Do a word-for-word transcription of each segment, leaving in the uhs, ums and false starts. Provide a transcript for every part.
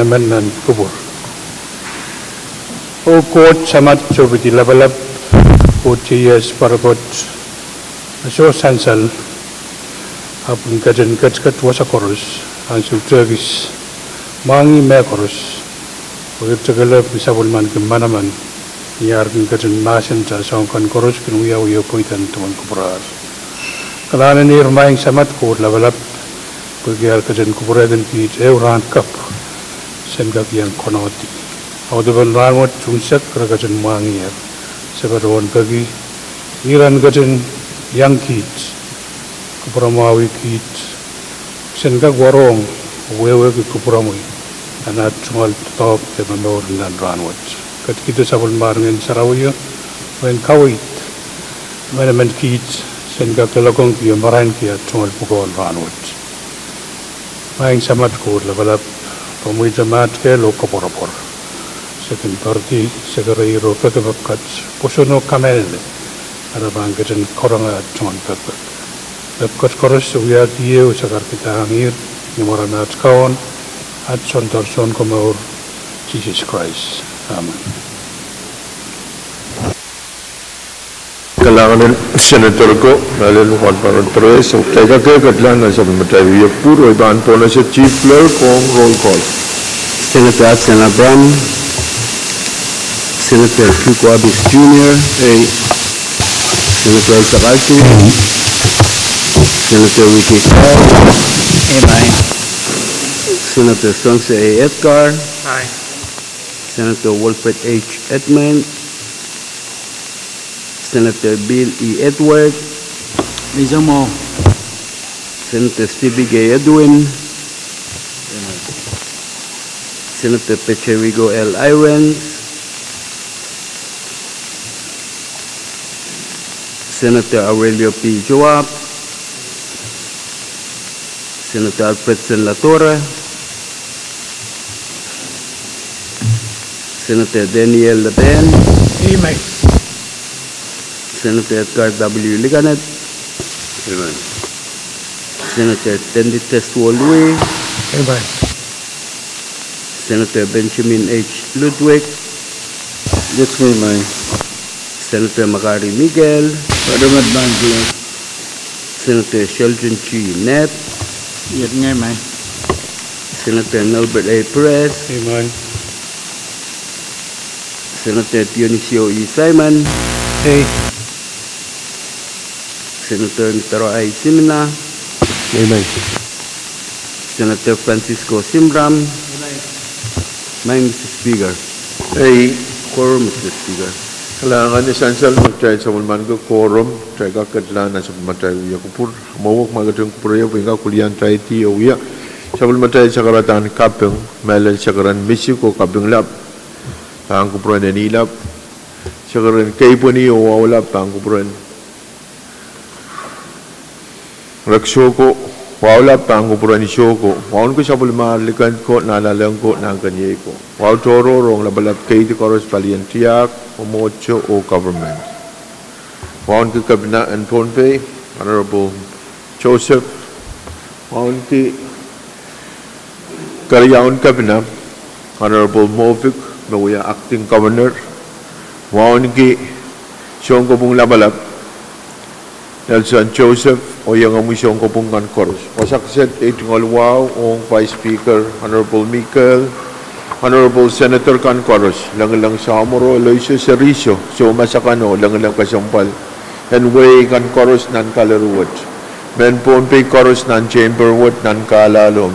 emen nan kupwur. Oh Koht Samat Sohpidi Lapalap, Koht ieias, parakot, me soh sansal, ahpw kin ketin ketiket wasa koaros, ansou tehkis, mwahngih mehkoaros, oh irtekele ni sapwellimanki manaman, ni ar kin ketin mahsenta soahng kan koaros kin wiawi oh pweida ni duwen kupwur ar. Kalahngan en Ihr, Maing Samat Koht Lapalap, pwehki ar ketin kupwurehkin kiht ehu rahn kapw sen kak iang konehdi. Audepen rahn wet unsek re ketin mwahngiher. Se patohwan peki Ihr en ketin iang kiht, kupwuramwahwih kiht, sen kak warohng oh wehwehki kupwuromwi nan aht tungoal doadoahk de momour nan rahn wet. Ketikihdo sapwellimomwi Ngehn Sarawio pwehn kaweid emenemen kiht, sen kak loalokongki oh marainki aht tungoal pwukoahn rahn wet. Maing Samat Koht Lapalap, komwihte mahtkehlo koapworopwor, se kin poaridi, se kereiro pekipek kat, pwoson oh kamehlele, me re pahn ketin karonge aht tungoal pekipek. Pekipek koaros se wiahki ehu, se karkidahng Ihr, ni mwaren aht Kaun, aht Soundor Sounkomour, Sises Krais. Amen. Kalahngan en Senator ko, Ellen Wadmar Andres, oh kitail kak ketlahng nan sapwellimatail wia kupwur, oh I pahn pwonese Chief Clerk ong roll call. Senator Hudson Abraham, Senator Q. Kuo Abis Junior, ei. Senator Isaac Archie, ei. Senator Ricky Carl, ei. Senator Songse A. Edgar, ei. Senator Wilfred H. Edmund, Senator Bill E. Edward, ei. Senator Stevie K. Edwin, Senator Pecherigo L. Irons, Senator Aurelio P. Joab, Senator Alfredson Ladora, Senator Daniel Laben, ei. Senator Edgar W. Liganet, ei. Senator Tendi Test Wolwe, ei. Senator Benjamin H. Ludwig, ei. Senator Makari Miguel, ei. Senator Sheldon G. Knapp, ei. Senator Nelbert A. Perez, ei. Senator Dionisio E. Simon, ei. Senator Mitaro I. Simina, ei. Senator Francisco Simram, ei. Maing Mister Speaker, ei. Quorum, Mister Speaker. Kalahngan ni sansal me kitail sapwellimaniki quorum, kitail kak ketlahng nan sapwellimatail wia kupwur. Mwowe me ketin kupwurehiong pwe I kak wiliandi oh wia sapwellimatail sakaradahn kaping, mehlel sakaren misik oh kaping lap pahn kupwuren eni lap, sakaren keipweni oh wahu lap pahn kupwuren Rek Soko, wahu lap pahn kupwuren Soko, wauneki sapwellimar likin ko, nanleng ko, nahnkeniei ko. Wahu tohrohr ong lapalap keidi koaros, palien tiahk, mwomwohdiso oh government. Wauneki Kepina en Pohnpei, Honorable Joseph, wauneki Keriaun Kepina, Honorable Moffitt, me wia Acting Governor, wauneki Sounkopwung Lapalap Nelson Joseph, oh iengomwi sounkopwung kan koaros. Wasa kiset ei tungoal wahu ong Vice Speaker Honorable Mikael, Honorable Senator kan koaros, Lengileng Samworo, Aloysius Seriso, Soumasakano, Lengileng Kesempwal, en wehi kan koaros nan kalereh wet, mehn Pohnpei koaros nan chamber wet nan kahlahlo,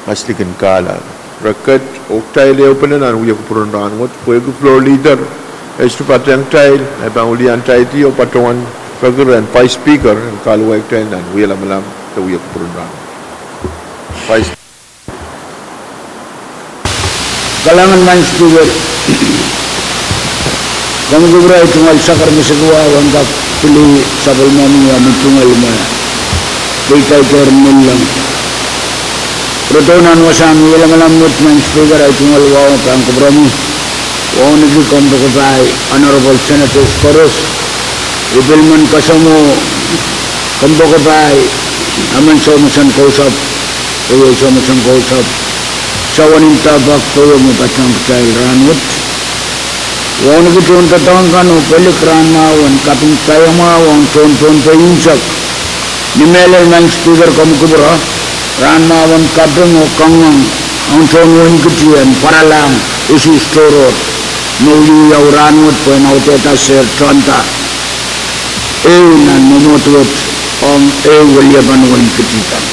maslikin kahlahlo. Reket oh kitail ehupene nan wia kupwuren rahn wet, pwehki floor leader e sohte patehng kitail, e pahn wiliandi oh patohwan peki rehn Vice Speaker en kahluwa kitail nan wia lamalam de wia kupwuren rahn wet. Vice Kalahngan Maing Speaker, komw kupwure ei tungoal sakar me seki wahu en kak pil sapwellimomwi omwi tungoal me keidaidehr nanleng. Retohn nan wasahn wia lamalam wet Maing Speaker, ei tungoal wahu pahn kupwuromwi, wauneki kompoakepahi Honorable Senators koaros, I pil men kasamwo kompoakepahi emen Soumason Kousapw, oh iei Soumason Kousapw, Sawen inda pak kowe me patehng kitail rahnwet. Wauneki tohndoadoahk kan oh pwelik rahn mwahu en kaping paiamwahu ong tohn Pohnpei unsek. Ni mehlel, Maing Speaker, komw kupwure, rahn mwahu en kaping oh kangoang ong tohn wein Kiti en pwaralahng usuhs tohrohr me wiawi rahnwet pwehn audehda sehr tohnda ehu nan mwomwohd wet ong ehu weliepen wein Kiti kan.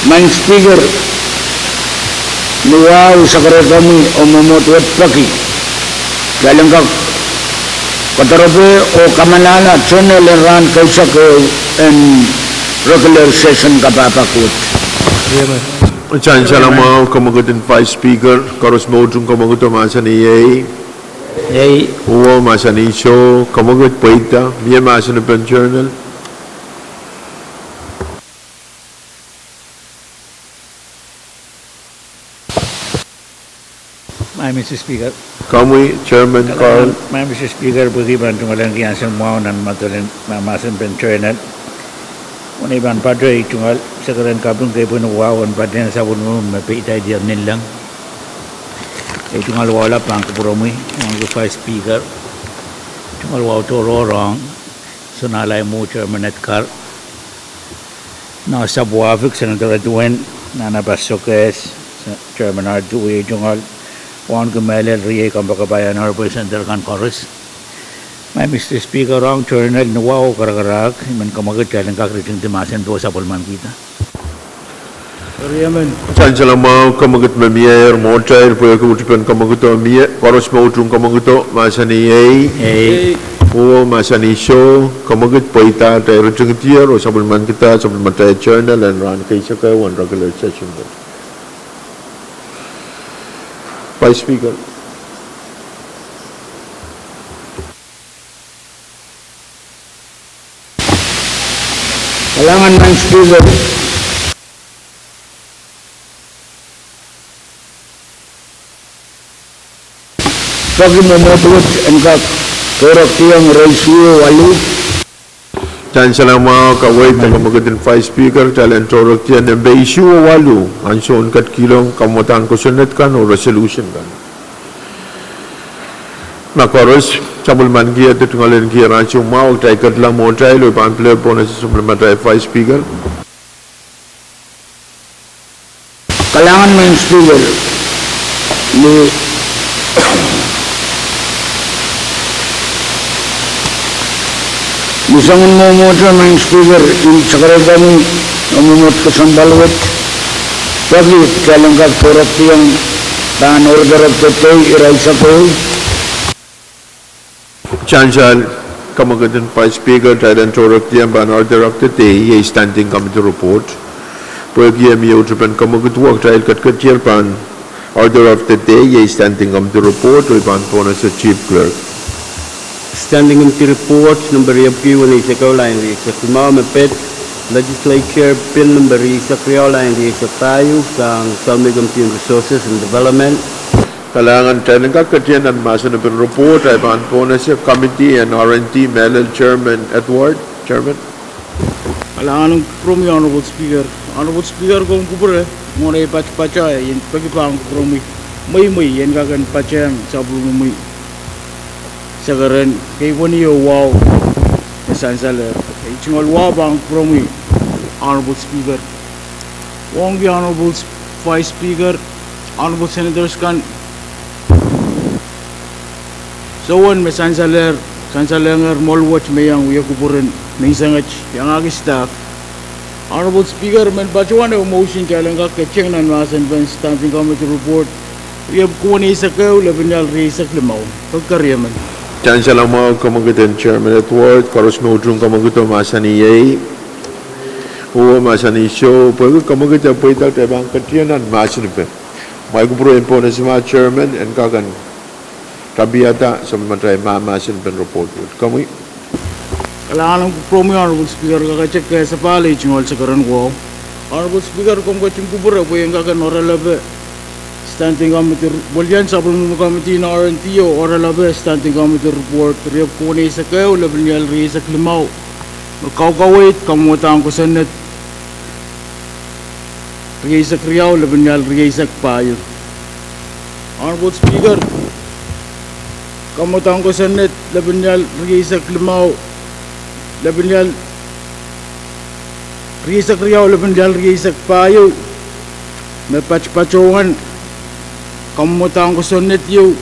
Maing Speaker, ni wahu, sakarehda komwi oh mwomwohd wet peki, kitail en kak kodoropwe oh kamalahla journal en rahn keisek ehu en regular session kapahpahk wet. Sansal mwahu, kamwekid en Vice Speaker, koaros me utung kamwekid o mahsanih ei. Ei. Uwo mahsanih soh, kamwekid pweida, mie mahsen en journal. Maing Mister Speaker. Komwi, Chairman Carl. Maing Mister Speaker, pwehki pahn tungoalenki ansou mwahu nan medelen mahsen en journal, mwein I pahn patoh ei tungoal, sekeren kaping kepwin wahu en patehng sapwellime me peidaidier ninleng. Ei tungoal wahu lap pahn kupwuromwi, Honorable Vice Speaker, tungoal wahu tohrohr ong Sonahlai Mwo, Chairman Edgar, Nasapwafik, Senator Edwin, Nana Pastor Kes, Chairman Artu, ei tungoal wauneki mehlel, riei kompoakepahi, Honorable Senator kan koaros. Maing Mister Speaker, ong journal ni wahu karakarahk, I men kamwekid kitail en kak ritingdi mahsen pwe sapwellimanikihda. Sansal mwahu, kamwekid me mieier mwohtail, pwehki utupen kamwekido mie, koaros me utung kamwekido mahsanih ei. Ei. Uwo mahsanih soh, kamwekid pweida, kitail ritingdier oh sapwellimanikihda sapwellimatail journal en rahn keisek ehu en regular session wet. Vice Speaker. Kalahngan, Maing Speaker. Peki mwomwohd wet en kak tohrekdiong ire isuh oh waluh. Sansal mwahu, kaweid, kamwekid en Vice Speaker, kitail en tohrekdiong nempe isuh oh waluh, ansoun ketikihong kamwadahn kosonned kan oh resolution kan. Ma koaros sapwellimanikihda tungoalenki ansou mwahu, kitail ketla mwohtail oh I pahn pil pohnese sapwellimatail Vice Speaker. Kalahngan, Maing Speaker. Ni, ni soangen mwomwohd, Maing Speaker, I sakarehda komwi oh mwomwohd kesempwal wet pwehki kitail en kak tohrekdiong pahn order of the day ire eisek ehu. Sansal, kamwekid en Vice Speaker, kitail en tohrekdiong pahn order of the day iei Standing Committee Report. Pwehki e mie utupen kamwekid wet, kitail ketiketier pahn order of the day iei Standing Committee Report oh I pahn pohnese Chief Clerk. Standing Committee Report nempe riepwiki weneisek ehu, lain rieisek limau, me pid Legislature Bill nempe rieisek riau, lain rieisek pahieu, sang Zomi Committee on Resources and Development. Kalahngan, kitail en kak ketier nan mahsen en report, I pahn pohnese Committee en R and D, mehlel Chairman Edward, Chairman. Kalahngan en kupwuromwi, Honorable Speaker. Honorable Speaker, komw kupwure, mwohn ei patpato, I en peki pahn kupwuromwi mweimwei en kak en patehng sapwellimomwi sekeren kepwin oh wahu me sansalehr. Ei tungoal wahu pahn kupwuromwi, Honorable Speaker. Wauneki Honorable Vice Speaker, Honorable Senators kan, sowen me sansalehr, sansalengehr mwohl wet me iang wia kupwuren menseng et, iangahki staff. Honorable Speaker, men patohwan ehu motion kitail en kak ketieng nan mahsen pen Standing Committee Report riepwiki weneisek ehu, lepin ial rieisek limau. Peki keriemen. Sansal mwahu, kamwekid en Chairman Edward, koaros me utung kamwekido mahsanih ei. Uwo mahsanih soh, pwehki kamwekid e pweida, kitail pahn ketier nan mahsen pen. Mwail kupwure en pohnese ma Chairman en kak en tapiada sapwellimatail mahsen pen report wet. Komwi. Kalahngan en kupwuromwi, Honorable Speaker, kakatek kesepahl, ei tungoal sekeren wahu. Honorable Speaker, komw ketin kupwure pwe I en kak en oralape Standing Committee, welien sapwellime Committee en R and D oh oralape Standing Committee Report riepwiki weneisek ehu, lepin ial rieisek limau, me kaukaweid kamwadahn kosonned rieisek riau lepin rial rieisek pahieu. Honorable Speaker, kamwadahn kosonned lepin rial rieisek limau, lepin rial rieisek riau lepin rial rieisek pahieu, me patopatohwan kamwadahn kosonned ieu,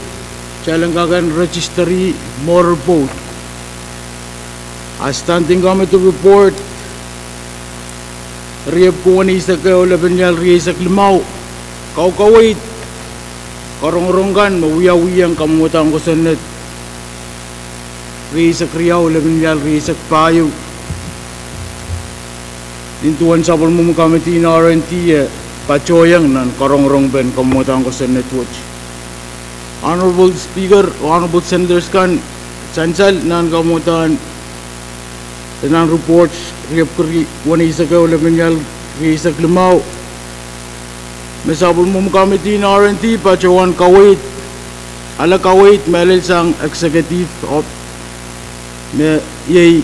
kitail en kak en registry motor boat. A standing committee report, riepwuki weneisek ehu lepin rial rieisek limau, kaukaweid karongorong kan me wiawihong kamwadahn kosonned rieisek riau lepin rial rieisek pahieu. Nin duwen sapwellimomwi committee en R and D e patohiong nan karongorong pen kamwadahn kosonned wet. Honorable Speaker, Honorable Senators kan, sansal nan kamwadahn, nan report riepwuki weneisek ehu lepin rial rieisek limau, me sapwellimomwi committee en R and D patohwan kaweid, ale kaweid mehlel sang executive of, me iei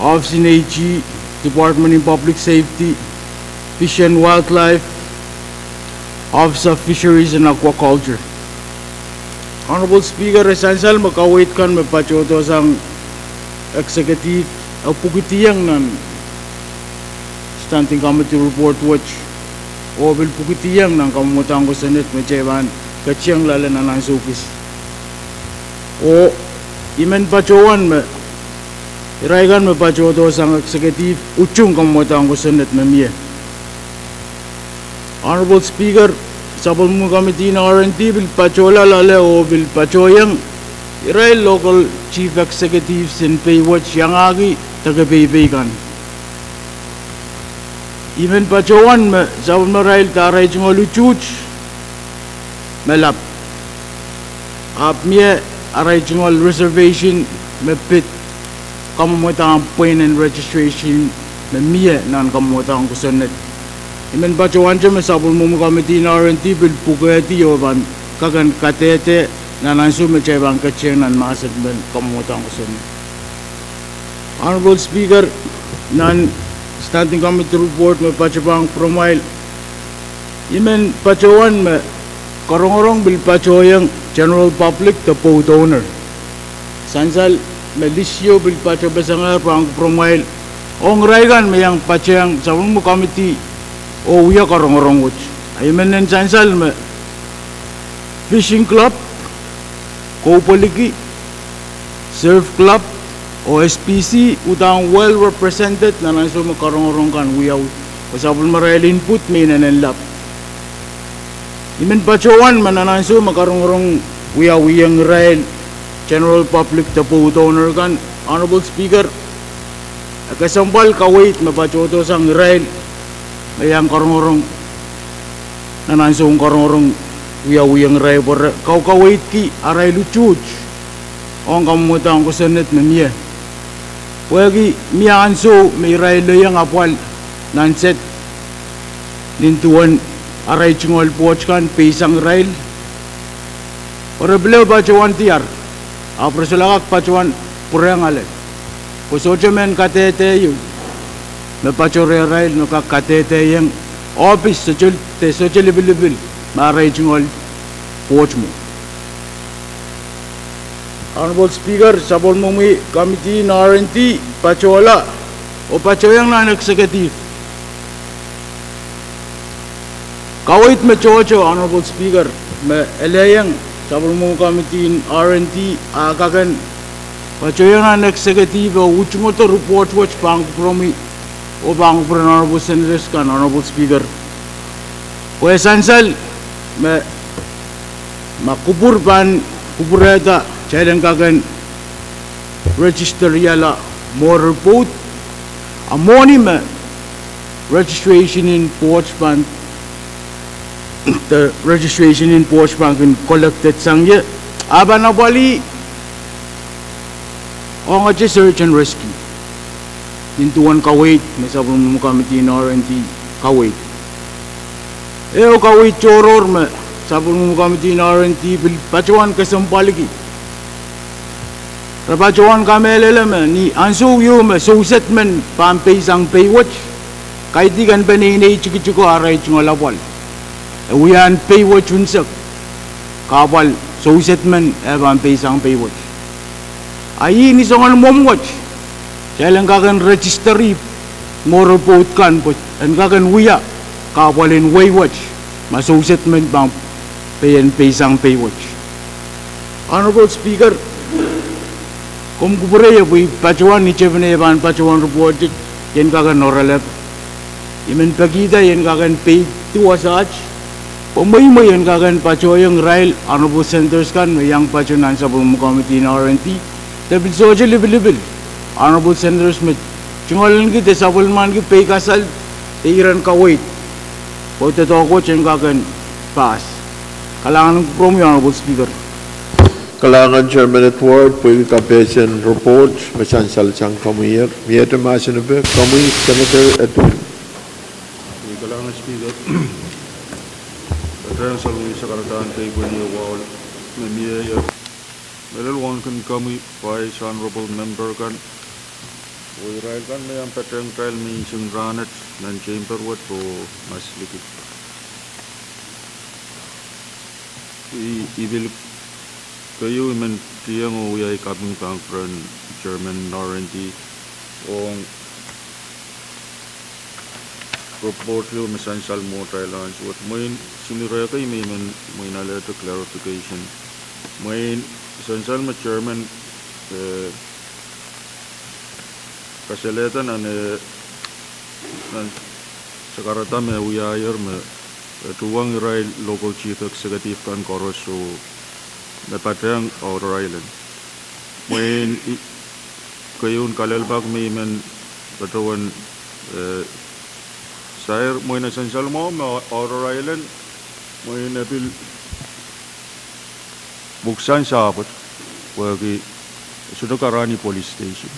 Office en A G, Department en Public Safety, Fish and Wildlife, Office of Fisheries and Aquaculture. Honorable Speaker, e sansal me kaweid kan me patohdo sang executive e pwukidiong nan standing committee report wet, oh pil pwukidiong nan kamwadahn kosonned me kitail pahn ketieng loale nan ansou kis. Oh I men patohwan me irail kan me patohdo sang executive utung kamwadahn kosonned me mie. Honorable Speaker, sapwellimomwi committee en R and D pil patohla loale oh pil patohiong irail local chief executives en pei wet iangahki deke peipei kan. I men patohwan me sapwellimarail de arail tungoal utuht me lap, ahpw mie arail tungoal reservation me pid kamwadahn pweinen registration me mie nan kamwadahn kosonned. I men patohwante me sapwellimomwi committee en R and D pil pwukehdi oh pahn kak en kadehde nan ansou me kitail pahn ketieng nan mahsen pen kamwadahn kosonned. Honorable Speaker, nan standing committee report me patohwan pwuromwail, I men patohwan me karongorong pil patohiong general public de boat owner. Sansal me list ieu pil patopeseng pahn kupwuromwail ong irail kan me iang patohwan sapwellimomwi committee oh wia karongorong wet. A I men nen sansal me Fishing Club, Koupweliki, Surf Club, oh S P C uhdahn well represented nan ansou me karongorong kan wiawi, pwe sapwellimarail input me inenen lap. I men patohwan me nan ansou me karongorong wiawiong irail general public de boat owner kan, Honorable Speaker, e kesempwal kaweid me patohdo sang irail me iang karongorong nan ansoun karongorong wiawiong irail pwe re kaukaweidki arail utuht ong kamwadahn kosonned me mie. Pwehki mie ansou me irail lelohng apwal nan sed nin duwen arail tungoal pwoht kan peisang irail, pwe re pil patohwan diar, ahpw re solahr kak patohwan pwurehng ale, pwe sohte mehn kadehde ieu me pato rehrail me kak kadehdehiong ohpis de sohte lipilipil me arail tungoal pwoht mwo. Honorable Speaker, sapwellimomwi committee en R and D patohla oh patohiong nan executive kaweid me tohto, Honorable Speaker, me elehiong sapwellimomwi committee en R and D ah kak en patohiong nan executive oh utungodo report wet pahn kupwuromwi oh pahn kupwuren Honorable Senators kan, Honorable Speaker, pwe e sansal me ma kupwur pahn kupwurehda, kitail en kak en register-ihala motor boat, a mwohni me registration en pwoht pahn, de registration en pwoht pahn kin collected sang ie, a pahn apwalih ongete search and rescue. Nin duwen kaweid me sapwellimomwi committee en R and D kaweid, ehu kaweid tohrohr me sapwellimomwi committee en R and D pil patohwan kesempwalki, re patohwan kamehlele me ni ansou ieu me soused men pahn peisang pei wet, Kaidehn kan peneinei tikitiko arail tungoal apwal. E wia en pei wet unsek, kahpwal sousetmen e pahn peisang pei wet. A ih ni soangen mwomw wet, kitail en kak en register ih mwo report kan pwe en kak en wia kahpwal en wei wet, ma sousetmen pahn pei en peisang pei wet. Honorable Speaker, komw kupwure ie pwe i patohwan ni tepin e pahn patohwan report, ien kak en oralap. I men pekihda ien kak en pei duwe wasaht, pwe mweimwei en kak en patohiong irail Honorable Senators kan me iang patoh nan sapwellime committee en R and D, de pil sohte lipilipil Honorable Senators me tungoal ahneki de sapwellimanki peikasal de iren kaweid, pwe doadoahk wet en kak en pass. Kalahngan en kupwuromwi, Honorable Speaker. Kalahngan Chairman Edward, pwehki kapehsen report me sansal sang komwi. Miehte mahsen epe, komwi Senator Edwin. Kalahngan Speaker, patohwan sansal wia sakaradahn kei pwehn ie wahu me mie ie. Mehlel wauneki komwi Vice Honorable Member kan, oh irail kan me iang patehng kitail me nsengi rahnwet nan chamber wet oh masliki. I, I pil keieu I men tieng oh wia ei kaping pahn kupwuren Chairman Norinti ong report ieu me sansal mwo atail ansou wet. Mwein sohte ire kei me I men mwein alehdi clarification. Mwein sansal me Chairman, eh, kasalehda nan, eh, nan sakarada me wiahier me, eh, tuhwong irail local chief executive kan koaros oh me patehng Outer Island. Mwein i, keieun kalelapak me I men patohwan, eh, sair, mwein e sansal mwahu me Outer Island, mwein e pil pwuhk sang sapwet, pwehki sohte karanih police station.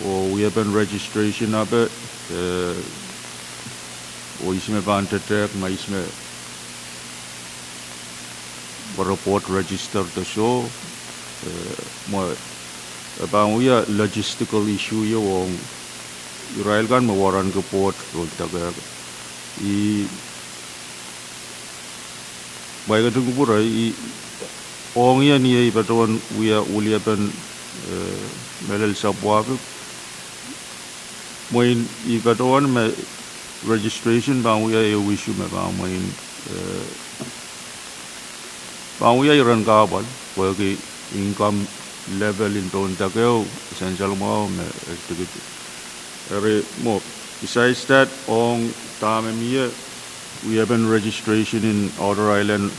Oh wiepen registration ape, eh, oh ihs me pahn tetehk ma ihs me pwe report register de soh, eh, mwo, e pahn wia logistical issue ieu ong irail kan me waranki port oh dekehr. I, pwe I ketin kupwure, I, ong ie ni ei patohwan wia weliepen, eh, mehlel sapwahki. Mwein I patohwan me registration pahn wia ehu issue me pahn mwein, eh, pahn wia iren kahpwal, pwehki income level en pohn dekehr, sansal mwahu me, eh, tikit. Eri mwo, besides that, ong dahme mie, wiepen registration en Outer Island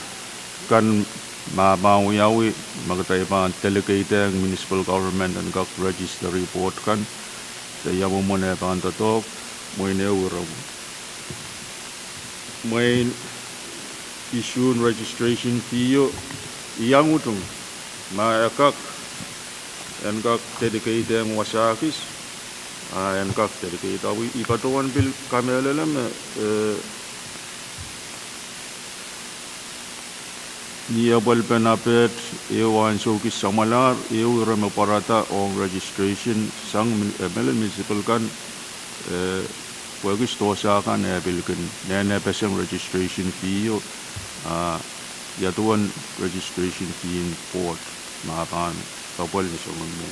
kan ma pahn wiawi, ma kitail pahn delegate-eng municipal government en kak register port kan, de ia mwomwen e pahn doadoahk, mwein ehu ire mwo. Mwein issue en registration fee ieu, iang utung, ma e kak, en kak dedicate-eng wasa kis, a en kak dedicate. Ahpw I patohwan pil kamehlele me, eh, ni apwalipen apet, ehu ansou kis samwalahr, ehu ire me pwarada ong registration sang mun-, eh, mehlel municipal kan, eh, pwehki sdohsa kan e pil kin nene peseng registration fee ieu, a ia duwen registration fee en port, ma pahn kapwal ni soangen mwo.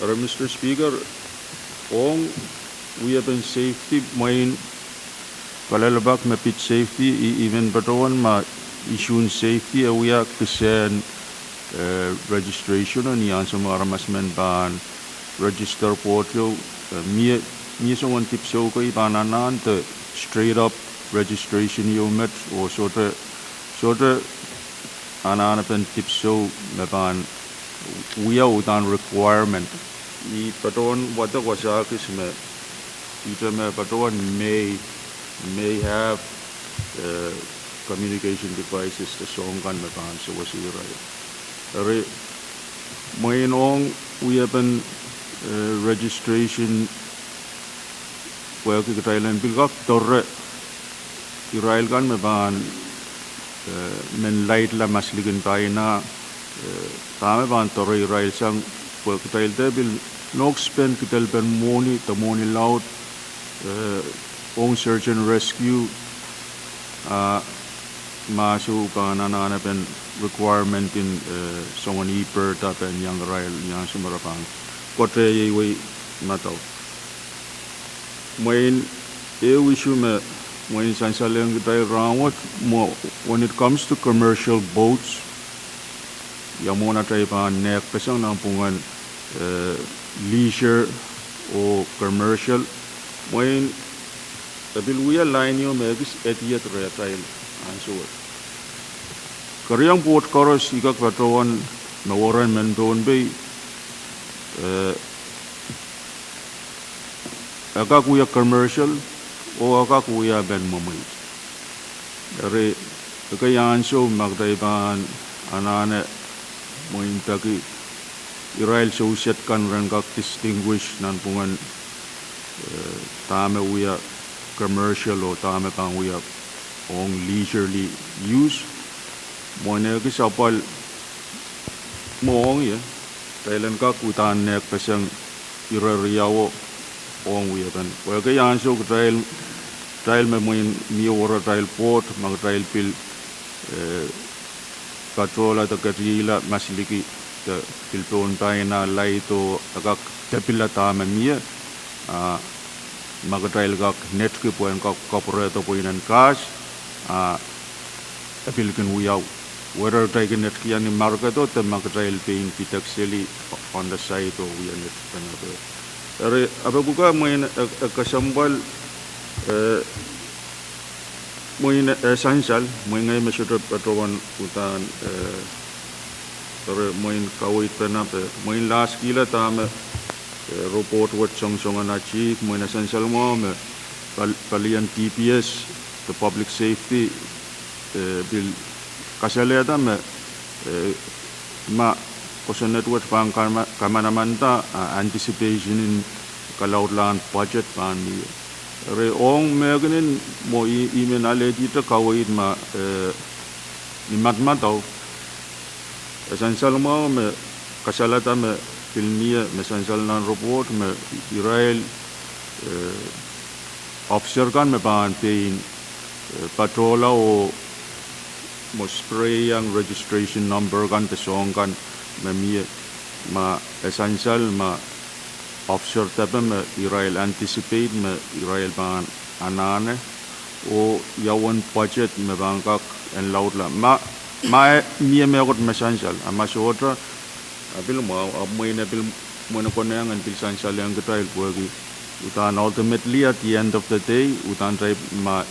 Eri Mister Speaker, ong wiepen safety, mwein kalelapak me pid safety, I, I men patohwan ma issue en safety e wia kisehn, eh, registration, ni ansou me aramas men pahn register port ieu, eh, mie, mie soangen dipwisou kei pahn anahn de straight up registration ieu met, oh sohte, sohte anahnepen dipwisou me pahn wia uhdahn requirement. I patohwan wadek wasa kis me, ihte me patohwan may, may have, eh, communication devices de soahng kan me pahn sewese irail. Eri, mwein ong wiepen, eh, registration, pwehki kitail en pil kak doare irail kan me pahn, eh, men laidla maslikin paina, eh, dahme pahn doare irail sang, pwe kitail de pil nohk spend kidelpen mwohni, de mwohni laud, eh, ong search and rescue, ah, ma soh pahn anahnepen requirement en, eh, soangen bird ah pahn iang irail ni ansou me re pahn koatehiei wei madau. Mwein ehu issue me mwein sansalehng kitail rahnwet, mwo, when it comes to commercial boats, ia mwomwen atail pahn nehkpeseng nanpwungen, eh, leisure oh commercial. Mwein e pil wia line ieu me ekis ediet rehtail ansou wet. Keriau pwoht koaros, I kak patohwan me weren mehn Pohnpei, eh, e kak wia commercial, oh e kak wia pahn mwemweit. Eri, ekei ansou ma kitail pahn anahne mwein peki irail souset kan ren kak distinguish nanpwungen, eh, dahme wia commercial oh dahme pahn wia ong leisurely use. Mwein ekis apwal mwo ong ie, kitail en kak uhdahn nehkpeseng ire riau ong wiepen. Pwe ekei ansou kitail, kitail me mwein mie weratail pwoht, ma kitail pil, eh, patohla de ketila masliki de pil pohn paina laid oh e kak tepila dahme mie, ah, ma kitail kak netki pwehn kak kapwurehdo pweinen kahs, ah, e pil kin wiawi. Whether kitail kin netki ni marketo de ma kitail pein pidek seli on the side oh wia net pene pe. Eri, ape pwuka mwein e, e kesempwal, eh, mwein e sansal, mwein ngehi me sohte patohwan uhdahn, eh, eri mwein kaweid pene pe, mwein laskihla dahme, eh, report wet songosong en achieve, mwein e sansal mwahu me pal-, palien D P S, de public safety, eh, pil kasalehda me, eh, ma kosonned wet pahn kama-, kamanaman da, ah, anticipation en kalaudlahn budget pahn mie. Eri ong mehkenen mwo I, I men alehdihte kaweid ma, eh, ni madamadau, e sansal mwahu me kasalada me pil mie me sansal nan report me irail, eh, officer kan me pahn pein, eh, patohla oh mwo spray iang registration number kan de soahng kan me mie, ma e sansal ma officer depe me irail anticipate me irail pahn anahne, oh ia uwen budget me pahn kak en laudla. Ma, ma e mie mehkot me sansal, a ma sohte, a pil mwahu, a mwein e pil, mwein e konehng en pil sansalehng kitail pwehki uhdahn ultimately at the end of the day, uhdahn kitail ma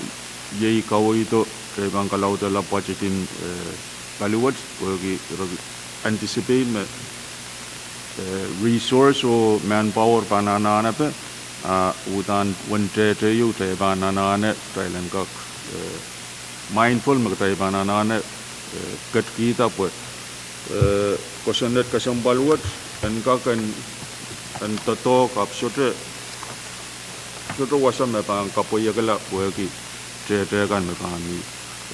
iei kaweido, kitail pahn kalaudehla budget en, eh, paliwet, pwehki ire anticipate me, eh, resource oh manpower pahn anahnepe, ah, uhdahn wen tehte ieu kitail pahn anahne, kitail en kak, eh, mindful me kitail pahn anahne, eh, ketkihda pwe, eh, kosonned kesempwal wet en kak en, en doadoahk ahpw sohte, sohte wasa me pahn kapweiekla pwehki tehte kan me pahn mie.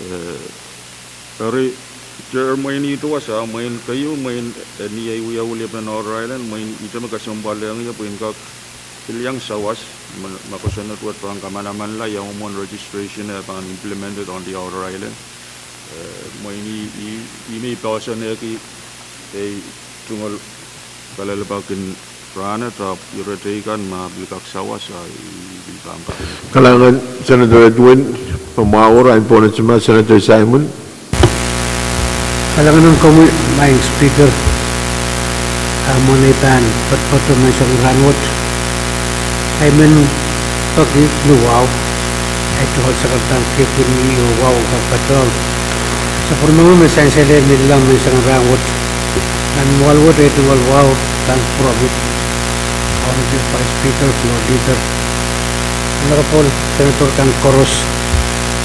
Eh, eri, dehr mwein ihte wasa, mwein keieu, mwein, eh, ni ei wia weliepen Outer Island, mwein ihte me kesempwal iang ie pwe en kak pil iang sawas, ma, ma kosonned wet pahn kamanamanla ia mwomwen registration e pahn implemented on the Outer Island. Eh, mwein I, I, I me I poahsoanehki ei tungoal kalelapak en rahnwet, ahpw ire teikan ma pil kak sawas, ah, I pil pahn kak. Kalahngan Senator Edwin, pwe mwahu oh rahn pwonese ma Senator Simon. Kalahngan en komwi, Maing Speaker, ah, mwein ei pahn poatopoat menseng rahnwet. I men peki ni wahu, ei tungoal sakaradahn kiekien ieu wahu kak patohdo. Sapwellime me sansal me I men iang menseng rahnwet. Nan mwoahl wet ei tungoal wahu pahn pwurehng. Honorable Vice Speaker, Floor Leader, Honorable Senator kan koaros,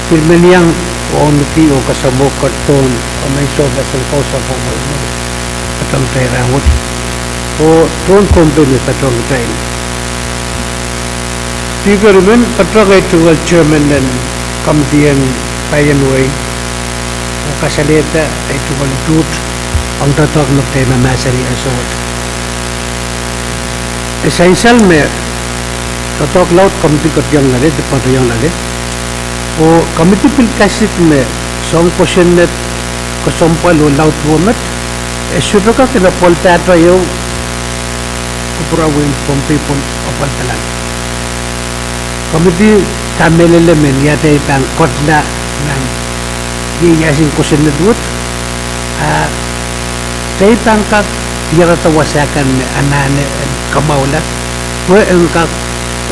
pil men iang wauneki oh kasamwo ketidohn, oh men soh mesen kausapwo mwoahl wet. Patohng kitail rahnwet. Oh tohn kompein me patohng kitail. Speaker, I men patohng ei tungoal chairman en committee en Pahienwei, oh kasalehda ei tungoal utuht ong doadoahk me kitail mahmahsanih ansou wet. E sansal me Doadoahk laud komidi ketiong loale, de patohiong loale. Oh komidi pil kasik me soang kosonned kesempwal oh laud duwemed, e sohte kak en apwal pahto ehu kupwuramwail Pohnpei pwon apwal pahn. Komidi kamehlele me ni atail pahn ketido nan ieias en kosonned wet, a, atail pahn kak diarada wasa kan me anahne en kamwahula, pwe en kak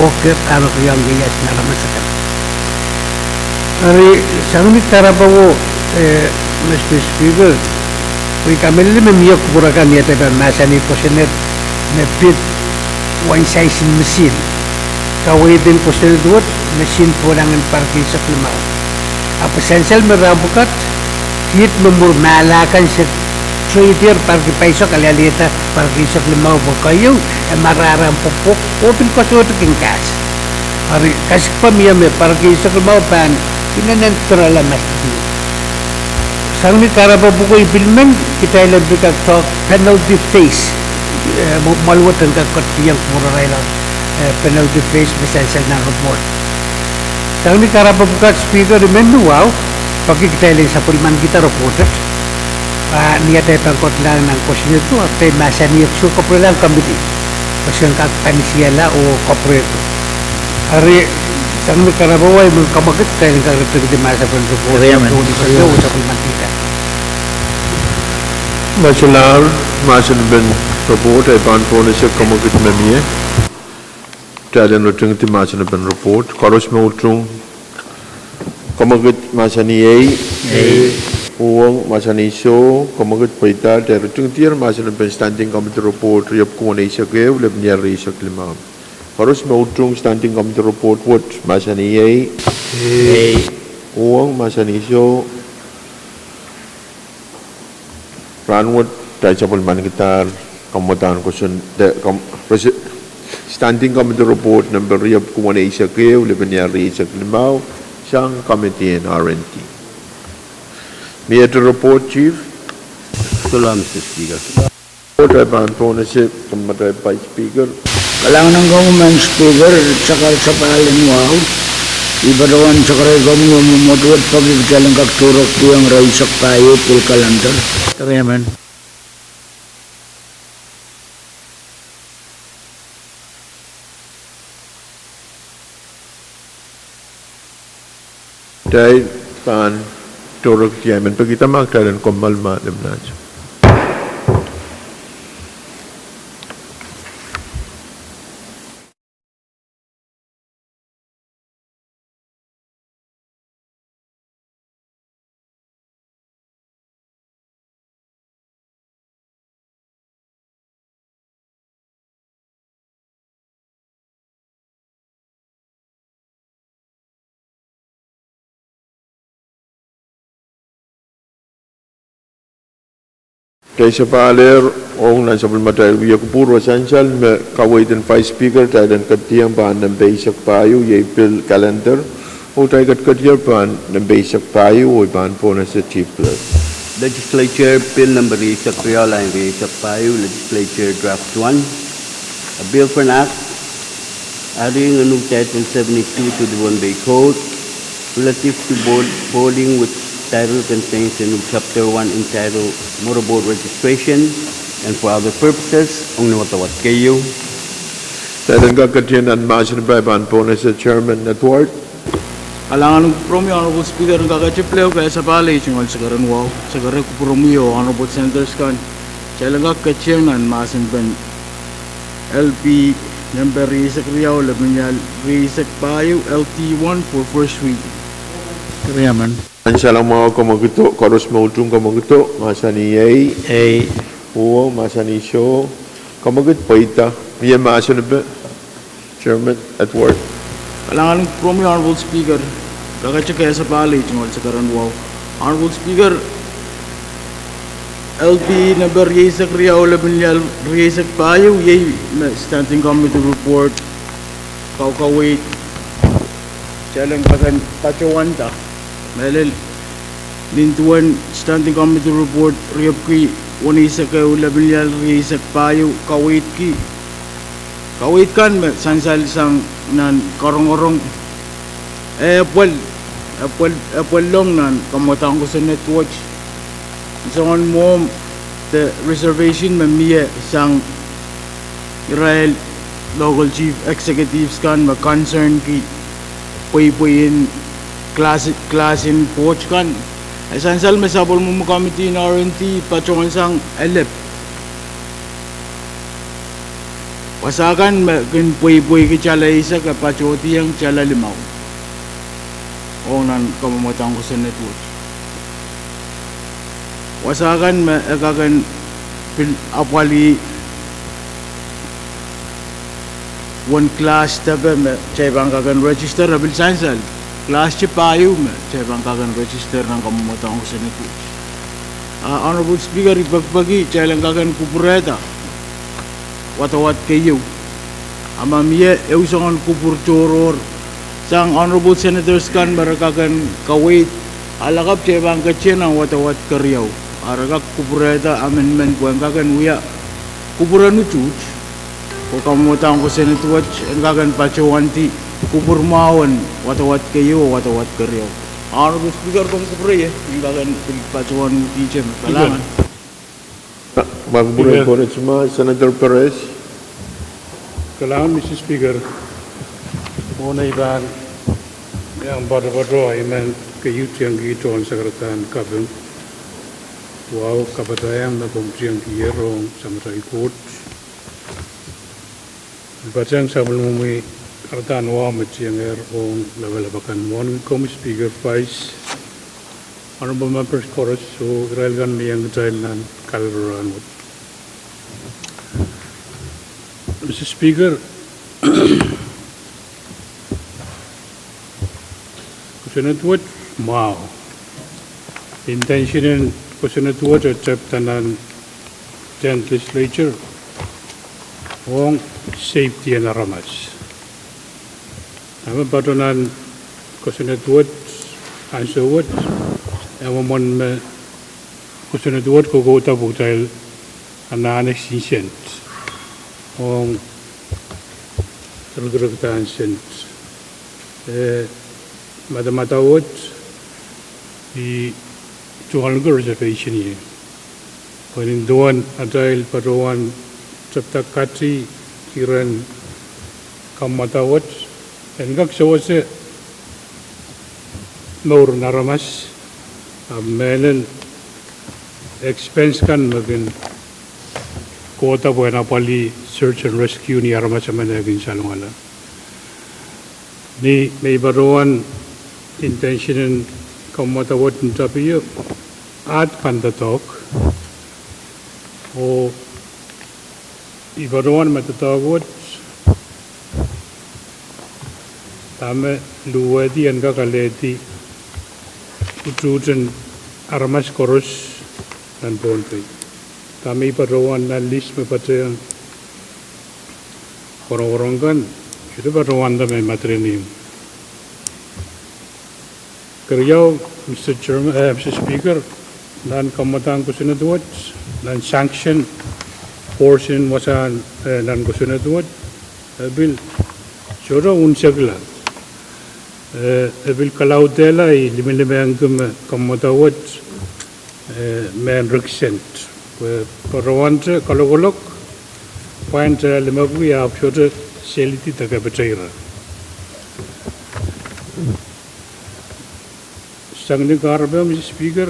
oker ahmw kihong ieias en aramas akan. Eri, sang ni kahrepe wo, eh, Mister Speaker, pwe I kamehlele me mie kupwur akan ni atail pahn mahsanih kosonned me pid wen saisin misin. Kaweid en kosonned wet, misin pwulang en pahr eisek limau. Ahpw sansal me rahn pwukat, kiht me mwur mahla kan se trade-ier pahr ki pahisek, ale alehda pahr eisek limau pwe keieu e marahn pwopwok oh pil koasoakoasoakoahki gas. Eri kasikpe mie me pahr eisek limau pahn inenen pirala maski. Sang ni kahrepe pwuko I pil men kitail en pil kak talk penalty phase. Eh, mwo-, mwoahl wet en kak ketieng kupwurarail, eh, penalty phase me sansal nan report. Sang ni kahrepe pwukat Speaker, I men ni wahu, pwehki kitail en sapwellimanikihda report et. Ah, ni atail pahn ketido nan kosonned wet, atail mahsanih e sohte kapwurelahng komidi. Pwe sen kak pahnisihala oh kapwurehdo. Eri, sang ni kahrepe wai men kamwakid, kitail en kak ritingdi mahsen en report. Eri amen. Duwen I pahn sapwellimanikihda. Masilahr, mahsen en report, e pahn pohnese kamwakid me mie. Kitail en ritingdi mahsen en report, koaros me utung, kamwakid mahsanih ei. Ei. Uhwong mahsanih soh, kamwakid pweida, kitail ritingdier mahsen en standing committee report, riepwiki weneisek ehu, lepin riesek limau. Koaros me utung standing committee report wet, mahsanih ei. Ei. Uhwong mahsanih soh. Rahnwet, kitail sapwellimanikidahr kamwadahn kosonned, kam-, resi-, standing committee report nempe riepwiki weneisek ehu, lepin riesek limau, sang committee en R and D. Miehte report, Chief? Solahr, Mister Speaker. Report e pahn pohnese, Madam Vice Speaker. Kalahngan en komwi Madam Speaker, sakar sapahl en wahu. I patohwan sakaraiong komwi oh mwomwohdiso pwehki kitail en kak tohrohrkiong ire eisek pahieu pil calendar. Eri amen. Kitail pahn tohrohrki amen peki dahme kitail en kommoal ma lemnat. Kitail sapahl ehr ong nan sapwellimatail wia kupwur oh sansal me kaweid en Vice Speaker, kitail en ketieng pahn nempe eisek pahieu, iei pil calendar, oh kitail ketiketier pahn nempe eisek pahieu, oh I pahn pohnese Chief Clerk. Legislature Bill nempe rieisek riau, line rieisek pahieu, Legislature Draft One, a bill for an act adding a new Title seventy-two to the Pohnpei Code relative to board, boarding, which title contains a new chapter one entitled Motorboat Registration and for other purposes, ong ni wadawad keieu. Kitail en kak ketieng nan mahsen en pahi, I pahn pohnese Chairman Edward. Kalahngan en kupwuromwi Honorable Speaker, en kakete pil ehu, kei sapahl ehu, tungoal sakar en wahu, sakar en kupwuromwi oh Honorable Senators kan. Kitail en kak ketieng nan mahsen en L P nempe rieisek riau, lepin rieisek pahieu, L T one for first reading. Eri amen. Sansal mwahu, kamwekid, koaros me utung kamwekid, mahsanih ei. Ei. Uhwong mahsanih soh, kamwekid pweida. Mie mahsen en pahi, Chairman Edward. Kalahngan en kupwuromwi Honorable Speaker, kakete kei sapahl ehu, tungoal sakar en wahu. Honorable Speaker, L P nempe rieisek riau, lepin rieisek pahieu, iei me Standing Committee Report, kaukaweid, kitail en kak en patohwanda. Mehlel, nin duwen Standing Committee Report riepwiki weneisek ehu, lepin rieisek pahieu, kaweidki, Kaweid kan me sansal sang nan karongorong, e pwel, e pwel, e pwel long nan kamwadang kosonned wet. Soangen mwohmw de reservation me mie sang irail local chief executives kan me concern ki pweipwei en class, class en board kan. E sansal me sapwellimomwi committee en R and D patohwan sang elep. Wasa kan me kin pweipweiki tala eisek e patohdiong tala limau. Ong nan kamwadang kosonned wet. Wasa kan me e kak en pil apwalih uwen class tepe me kitail pahn kak en register, e pil sansal. Class te pahieu me kitail pahn kak en register nan kamwadang kosonned wet. A Honorable Speaker, I pekipeki kitail en kak en kupwurehda wadawad keieu. A ma mie ehu soangen kupwur tohrohr sang honorable senators kan me re kak en kaweid, a lakapw kitail pahn ketin nan wadawad keriau. A re kak kupwurehda amendment pwehn kak en wia kupwuren utuht, pwe kamwadang kosonned wet en kak en patohwandi kupwur mwahu en wadawad keieu oh wadawad keriau. Honorable Speaker, komw kupwure ie, en kak en pil patohwan uhdi te me kalahngan. Speaker. Senator Perez. Kalahngan, Mister Speaker. Mwohn ei pahn iang poatopoat, I men keieu tiengki tohn sakaradahn kaping. Wahu kapatahieng me komw tiengkier ong Samatail Koht. Patehng sapwellimomwi karadahn wahu me tiengehr ong lapalap akan. Mwohn komwi Speaker, Vice, Honorable Members koaros oh irail kan me iang kitail nan kalaro rahnwet. Mister Speaker, kosonned wet mwahu. Intention en kosonned wet e tepda nan Tenth Legislature ong safety en aramas. Dahme patohwan nan kosonned wet ansou wet, e mwomwen me kosonned wet kokohda pwe kitail anahne sinsent ong rikirekdahn sent. E madamadau wet I tungoal ong reservation ie pwe nin duwen atail patohwan tepda kati iren kamwadang wet, en kak sewese mour en aramas, a mehlel expense kan me kin kohda pwehn apwalih search and rescue ni aramas emen eh kin salongala. Ni me I patohwan intention en kamwadang wet en tapio, ahd pahn doadoahk, oh I patohwan me doadoahk wet dahme luwehdi en kak alehdi utuhten aramas koaros nan Pohnpei. Dahme I patohwan nan list me patehng korongorong kan, I sohte patohwanda me I maderenih. Keriau, Mister Chairman, eh, Mister Speaker, nan kamwadang kosonned wet, nan sanction portion wasahn, eh, nan kosonned wet, e pil sohte unsekla. Eh, e pil kalaudehla I limilimengki me kamwadang wet, eh, mehn rikisent pwe patohwante kalokolok pwain te limepwiki ahpw sohte selidi de kepete ira. Sang ni kahrepe, Mister Speaker,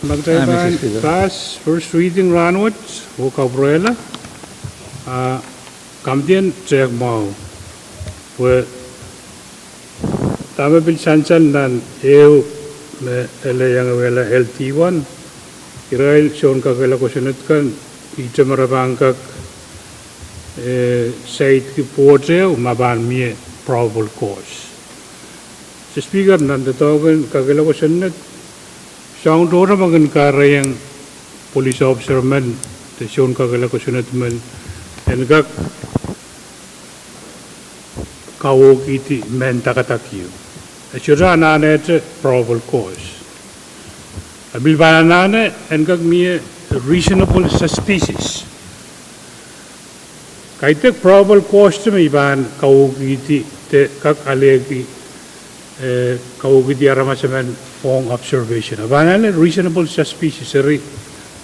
ma kitail pahn pass first reading rahnwet oh kapwurehla, a kamidien tehk mwahu pwe dahme pil sansal nan ehu me ele iang wehla L D one, irail soun kakehlaka kosonned kan, ihte me re pahn kak, eh, saidki pwoht ehu ma pahn mie probable cause. Mister Speaker, nan doadoahk en kakehlaka kosonned, soahng tohto me kin kahrehiong police officer men de soun kakehlaka kosonned men en kak kaweidki mehn dakadakio, e sohte anahnehte probable cause. E pil pahn anahne en kak mie reasonable suspicion. Kaidehk probable cause me I pahn kaweidki de kak alehki, eh, kaweidki aramas emen ong observation. A pahn ale reasonable suspicion, eri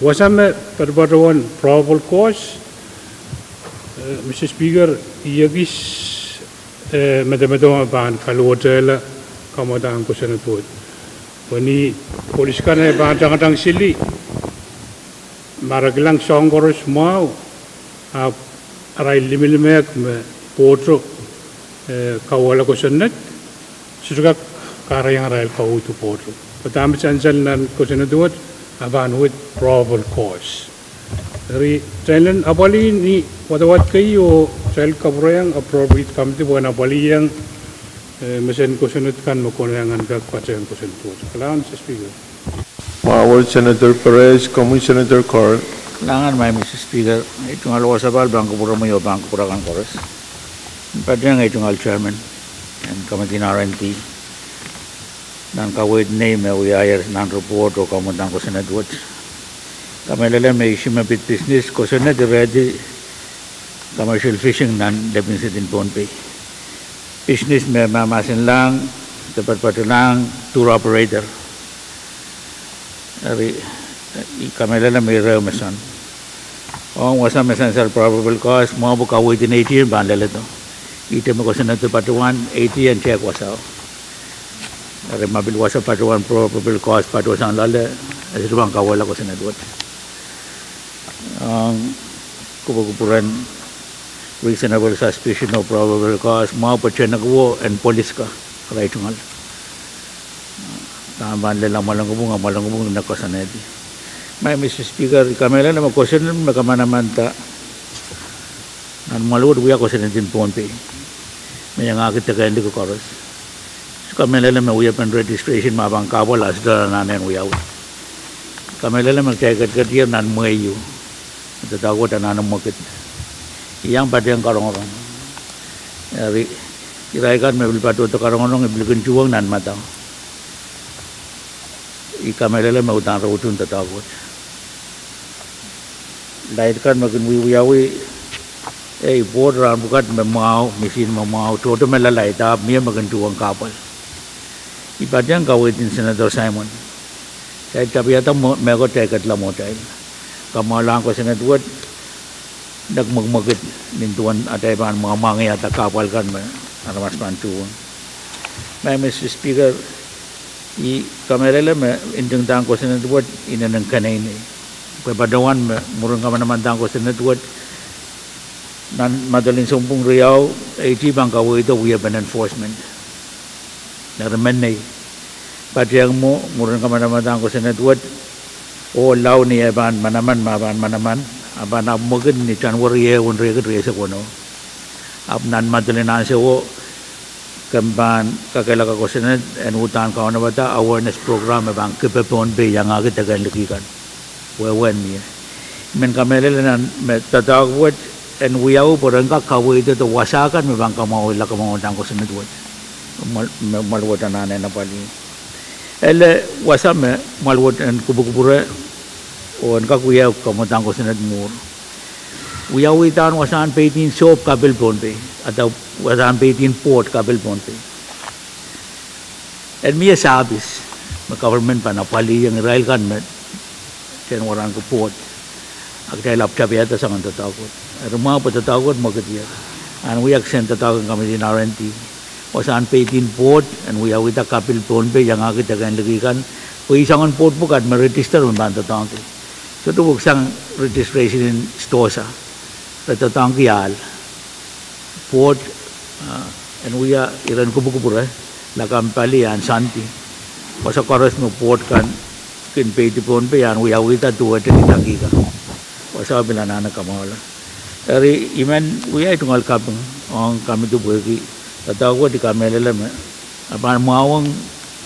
wasa me patopato ong probable cause, eh, Mister Speaker, I ekis, eh, medemedewe me pahn kaluwetehla kamwadahn kosonned wet. Pwe ni polis kan e pahn tangatang sili, ma re kilang soahng koaros mwahu, ahpw arail limilimehk me pwohto, eh, kauwehla kosonned, sohte kak kahrehiong arail kaweid pwohto. Pwe dahme sansal nan kosonned wet, a pahn with probable cause. Eri, kitail en apwalih ni wadawad kei oh kitail kapwurehiong appropriate committee pwe en apwalih ong, eh, mesen kosonned kan me konehng en kak patehng kosonned wet. Kalahngan, Mister Speaker. Mwahu wet Senator Perez, komwi Senator Carl. Kalahngan, Mister Speaker. I tungoal wasa pahn kupwuromwi oh pahn kupwur akan koaros. Patehng ei tungoal chairman en committee en R and D nan kaweid nei me wiahier nan report oh kamwadahn kosonned wet. Kamehlele me issue me pid business kosonned irehdi commercial fishing nan lepin state en Pohnpei. Business me mahmahsenlahng, de patpatohlahng tour operator. Eri, I kamehlele me ire me soangen. Ong wasa me sansal probable cause, mwahu pwe kaweid en A G pahn leledo. Ihte me kosonned patohwan, A G en tehk wasao. Eri ma pil wasa patohwan probable cause patohsang loale, e sohte pahn kauwehla kosonned wet. Ong kupwukupwuren reasonable suspicion oh probable cause, mwahu pwe tehnekuwo en polis ka, arail tungoal. Dahme pahn lel amwail longkupwung, amwail longkupwung ne koasoanehdi. Mister Speaker, I kamehlele me kosonned me kamanamanda nan mwahl wet wia kosonned en Pohnpei me iangahki deke en liki koaros. I kamehlele me wiepen registration me pahn kahpwal a sohte anahne en wiawi. I kamehlele me kitail ketiket nan mwehi, doadoahk wet anahne mwekid. I iang patehng karongorong. Eri, irail kan me pil patohdo karongorong, I pil kin tuhwong nan madau. I kamehlele me uhdahn re utung doadoahk wet. Laid kan me kin wiewiawi, ei, pwoat rahn pwukat me mwahu, misin me mwahu, tohto me lalaid, ahpw mie me kin tuhwong kahpwal. I patehng kaweid en Senator Simon. Kitail tapiada mehkot kitail ketla mwohtail. Kamwahlahng kosonned wet, nek mwekimwekid nin duwen atail pahn mwahmwahngihada kahpwal kan me aramas pahn tuhwong. Mister Speaker, I kamehlele me ntingdahn kosonned wet inenen keneinei. Pwe patohwan me mwurin kamanamandan kosonned wet, nan moadalen sounpwong riau, A G pahn kaweido wiepen enforcement. Eri mennei, patehng mwo mwurin kamanamandan kosonned wet, oh lao ni e pahn manaman, ma pahn manaman, a pahn ahpw mwekid ni January ehu en riekid rieisek weneu. Ahpw nan moadalen ansowo, ke pahn kakehlaka kosonned en uhdahn kaunopada awareness program me pahn kipe Pohnpei iangahki deke en liki kan. Wehwehn mie. I men kamehlele nan me doadoahk wet en wiawi pwe ren kak kaweido wasa kan me pahn kamwahwihala kamanamandan kosonned wet me mwahl wet anahne apwalih. Ele wasa me mwahl wet en kupwukupwure oh en kak wiawi kamanamandan kosonned mwuhr, wiawihda wasahn peidiahn sohp kapil Pohnpei, wasahn peidiahn pwoat kapil Pohnpei. En mie sahpis me government pahn apwalihong irail kan me tehnwarahn ki pwoat, a kitail ahpw tapiada soangen doadoahk wet. Eri mwahu pwe doadoahk wet mwekid ie. Ahn wia kisehn doadoahk en committee en R and D, wasahn peidiahn pwoat en wiawihda kapil Pohnpei iangahki deke en liki kan, pwe soangen pwoat pwukat me register me pahn doadoahngki. Sohte weksang registration en stosa, re doadoahngki ahl. Pwoat en wia iren kupwukupwure, lakapw pali ahn Sandi. Wasa koaros me pwoat kan kin peidi Pohnpei ahn wiawihda duwehte ni dakika. Wasao pil anahne kamwahwihala. Eri I men wia ei tungoal kaping ong committee pwehki doadoahk wet I kamehlele me a pahn mwahuwong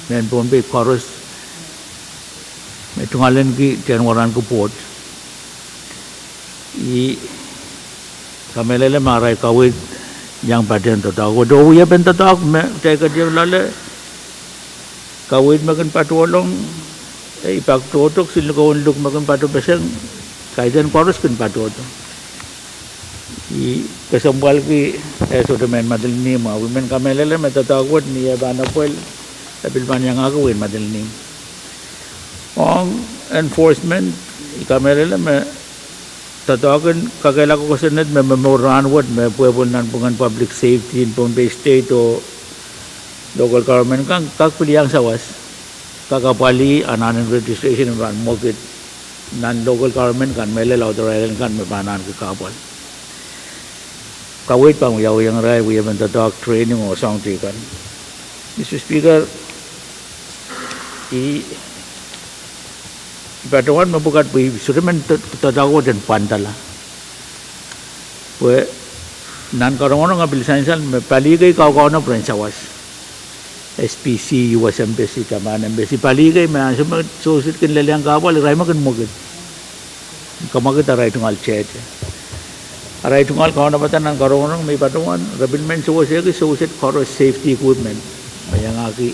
mehn Pohnpei koaros me tungoalenki tehnwarahn ki pwoat. I kamehlele me arail kaweid iang patehng doadoahk wet oh wiepen doadoahk me kitail ketiket loale, kaweid me kin patohlong, ei, pak tohto, kisin likoun luk me kin patopeseng, kaidehn koaros kin patohdo. I kesempwalki, eh, sohte mehn Madolenihmw, ahpw I men kamehlele me doadoahk wet ni eh pahn epwel, e pil pahn iangahki wehin Madolenihmw. Ong enforcement, I kamehlele me doadoahk en kakehlaka kosonned me, me mour rahnwet me pwepwel nanpwungen public safety en Pohnpei State oh local government kan kak pil iang sawas, kak apwalih anahnen registration me pahn mwekid nan local government kan, mehlel outer island kan me pahn ahneki kahpwal. Kaweid pahn wiawihong irail wiepen doadoahk, training oh soahng teikan. Mister Speaker, I patohwan me pwukat pwe I sohte men doadoahk wet en pwandala, pwe nan karongorong e pil sansal me pali kei kaukaunoahr en sawas. S P C, U S Embassy, Japan Embassy, pali kei me ansou me sewese kin lelehng kahpwal, irail me kin mwekid, kamwekid arail tungoal tehte. Arail tungoal kaunopada nan karongorong me I patohwan, re pil men sewesehki sewese koaros safety equipment, me iangahki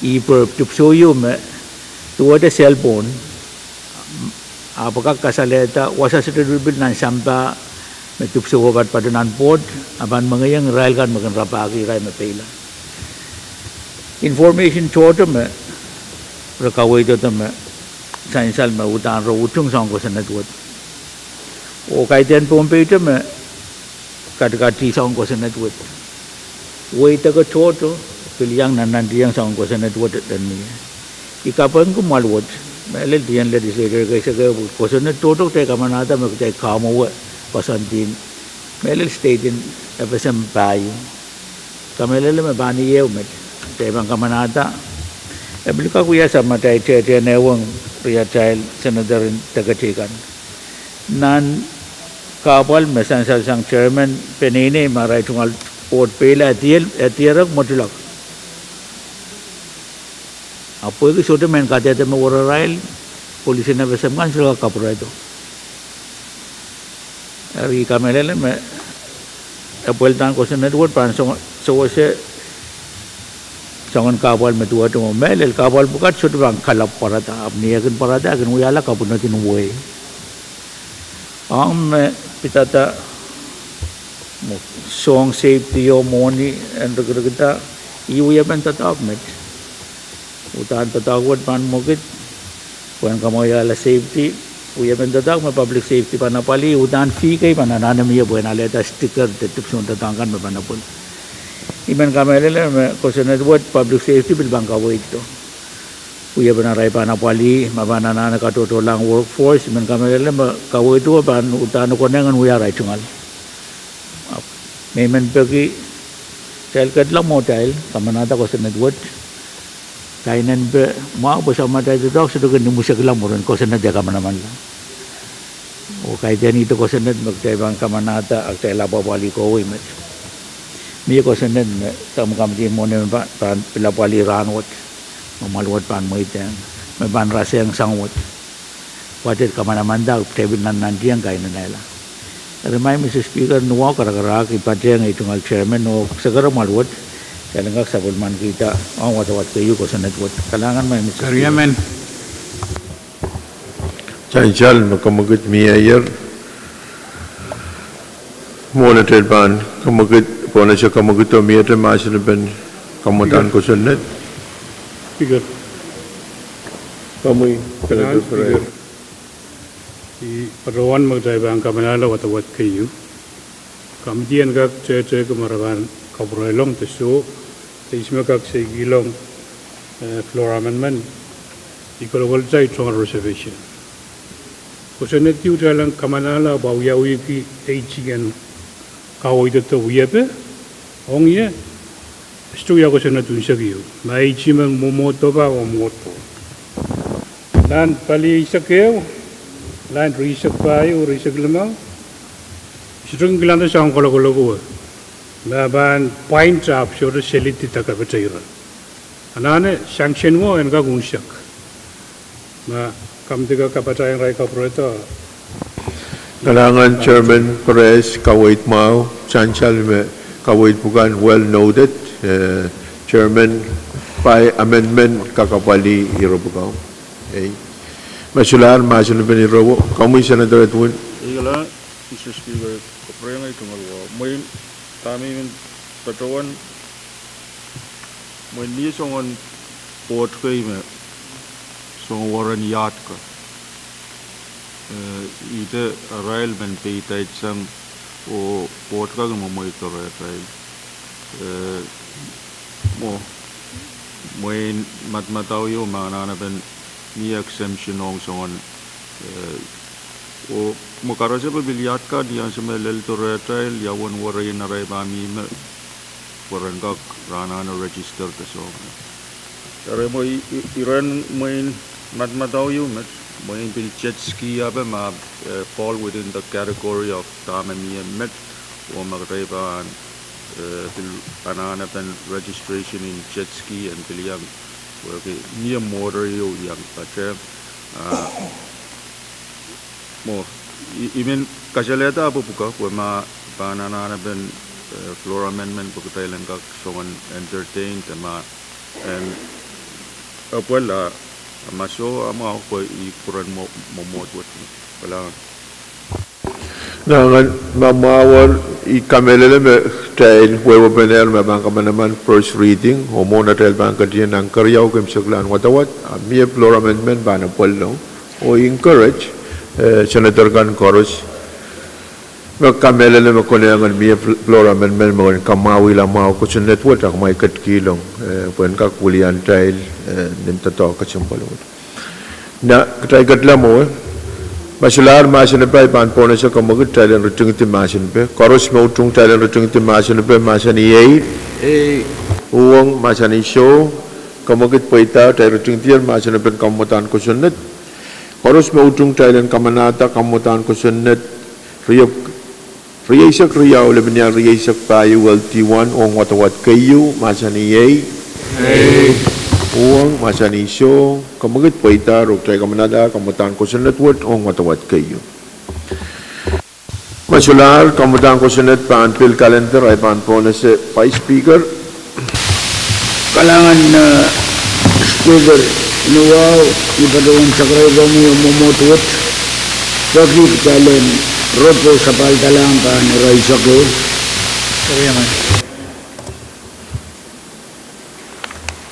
EPIRB, dipwisou ieu me duwehte cellphone, ahpw kak kasalehda wasa sehte lipilipil nan sampah me dipwisou patopato nan pwoht, a pahn mengeiong irail kan me kin rapahki irail me peila. Information tohto me re kaweidohdo me sansal me uhdahn re utung soahng kosonned wet, oh kaidehn Pohnpeito me katikati soahng kosonned wet. Weideke tohto pil iang nannantihong soangen kosonned wet en mie. I kapingki mwahl wet, mehlel D N legislator kei sehse, pwe kosonned tohto kitail kamanahda me kitail kamwowe koasoandi, mehlel state en FSM pahieu. Kamehlele me pahn ieu met kitail pahn kamanahda, e pil kak wia samatail tehtehn eweng riatail senator en deke teikan. Nan kahpwal me sansalsang chairman peneinei me arail tungoal pwoht peila, e dierek mwetulok. Ahpw pwehki sohte mehn kadehde me werarail, police en FSM kan sohte kak kapwurehdo. Eri I kamehlele me epweldahn kosonned wet pahn sewese soangen kahpwal me duwehte, oh mehlel kahpwal pwukat sohte pahn kalap pwarada, ahpw ni e kin pwarada e kin wiahla kapwunod en wehi. Ong me pidada soahng safety oh mwohni en rikirikida, I wiepen doadoahk met, uhdahn doadoahk wet pahn mwekid pwehn kamweiala safety. Wiepen doadoahk me public safety pahn apwalih, uhdahn fee kei pahn anahne mie pwehn alehda sticker de dipwisoun doadoahk kan me pahn epwel. I men kamehlele me kosonned wet public safety pil pahn kaweiddo wiepen arail pahn apwalih, ma pahn anahne katohtohlahng workforce. I men kamehlele me kaweid wet pahn uhdahn konehng en wia arail tungoal. Me I men peki kitail ketlahng mwohtail kamanahda kosonned wet, kainenpe mwahu pwe samatail doadoahk sohte kin imwisekla mwurin kosonned e kamanamanla. Oh kaidehn ihte kosonned me kitail pahn kamanahda, a kitail apwapwalih kohwei met. Mie kosonned me kamkamdi mwohni me pahn pil apwalih rahnwet, me mwahl wet pahn mweidehng, me pahn rasehng soahng wet, pwe kitail kamanamanda, kitail pil nannantiong kainenehla. Eri mai Mister Speaker, ni wahu karakarahk I patehng ei tungoal chairman oh sekere mwahl wet, kitail en kak sapwellimanikihda ong wadawad keieu kosonned wet. Kalahngan mai Mister Speaker. Sansal me kemwekid mieier. Mwohn atail pahn kemwekid, pwehn ese kemwekido, miehte mahsen en kamwadahn kosonned. I patohwan me kitail pahn kamalahla wadawad keieu. Komiti en kak tehtehki ma re pahn kapwurelong de soh, de ihs me kak seikihlong floor amendment, I kolokolda I tungoal reservation. Kosonned ieu kitail en kamalahla pwe wiawihki AG en kaweidodo wiepe, ong ie, sohte wia kosonned unsek ieu, ma AG men mwomwohdo pak oh mwohdo. Nan pali eisek ehu, lain rieisek pahieu, rieisek limau, sohte kin kilangada soahng kolokol ko, ma pahn pwain ahpw sohte selidi de kapataira. Anahne sanction wo en kak unsek. Ma komiti kak kapatairail kapwurehdo. Kalahngan Chairman Perez, kaweid mwahu, sansal me kaweid pwukan, well noted. Chairman, pai amendment kak apwalih ire pwukan. Me solahr mahsen en ire wo, komwi Senator Edwin. Mister Speaker, Kapwuriamwei tungoal wahu. Mwein dahme I men patohwan, mwein mie soangen board kei me soangen weren iahd ko. Eh, ihte arail men peidait sang oh board kak me mweido rehtail. Eh, mwo, mwein madamadau ieu me anahnepen mie exemption ong soangen, eh, oh mwo karasepe pil iahd kan ni ansou me lel do rehtail, ia uwen werein arail pahn mih me, weren kak re anahne register de soangen. Eri mwo i-, i-, iren mwein madamadau ieu met, mwein pil jet ski ape ma, eh, fall within the category of dahme mie met, oh ma kitail pahn, eh, pil anahnepen registration en jet ski en pil iang, wehwehki mie motor ieu iang pate, ah, mwo, i-, I men kasalehda pwupwuko pwe ma pahn anahnepen, eh, floor amendment pwe kitail en kak soangen entertain de ma en apwal a, ma soh a mwahu pwe I kupwuren mwo-, mwomwohd wet. Kalahngan. Nangan, ma mwahu, I kamehlele me kitail wehwehpenehr me pahn kamanaman first reading, oh mwohn atail pahn ketido nan keriau keimwseklahn wadawad, a mie floor amendment pahn apwalong, oh encourage, eh, senator kan koaros me kamehlele me konehng en mie fl-, floor amendment me kin kamwahwihala mwahu kosonned wet, a kumwail ketikihong, eh, pwe en kak wiliantail, eh, nin doadoahk kesempwal wet. Eri kitail ketila mwowe. Ma solahr mahsen epe, I pahn pohnese kemwekid kitail en ritingdi mahsen epe. Koaros me utung kitail en ritingdi mahsen epe, mahsanih ei. Ei. Uhwong, mahsanih soh. Kemwekid pweida, kitail ritingdier mahsen epen kamwadahn kosonned. Koaros me utung kitail en kamanahda kamwadahn kosonned, riep rieisek riau, lepin ial rieisek pahieu, L D one, ong wadawad keieu, mahsanih ei. Ei. Uhwong, mahsanih soh. Kemwekid pweida, oh kitail kamanahda kamwadahn kosonned wet ong wadawad keieu. Ma solahr kamwadahn kosonned pahn pil kalender, I pahn pohnese Vice Speaker. Kalahngan, eh, Speaker, ni wahu, I patohwan sakaraidohng mwomwohd wet, pwehki kitail en rop oh sapahldahlahng pahn irail seke.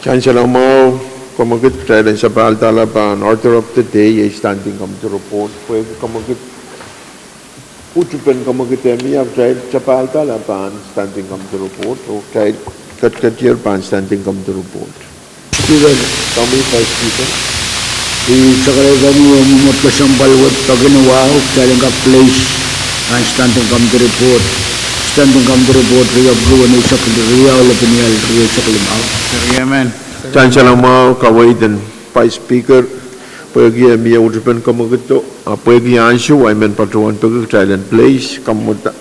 Sansal mwahu, kemwekid kitail en sapahldahl pahn order of the day, iei standing committee report, pwehki kemwekid utupen kemwekid e mie, kitail sapahldahl pahn standing committee report, oh kitail ketiketier pahn standing committee report. Speaker. Komwi Vice Speaker. I sakaraidohng mwomwohd kesempwal wet pwehki ni wahu, kitail en kak place pahn standing committee report. Standing committee report riepwiki weneisek riau, lepin ial rieisek limau. Sansal mwahu, kaweid en Vice Speaker, pwehki e mie utupen kemwekido, a pwehki ansou, I men patohwan peki kitail en place, kamwadahn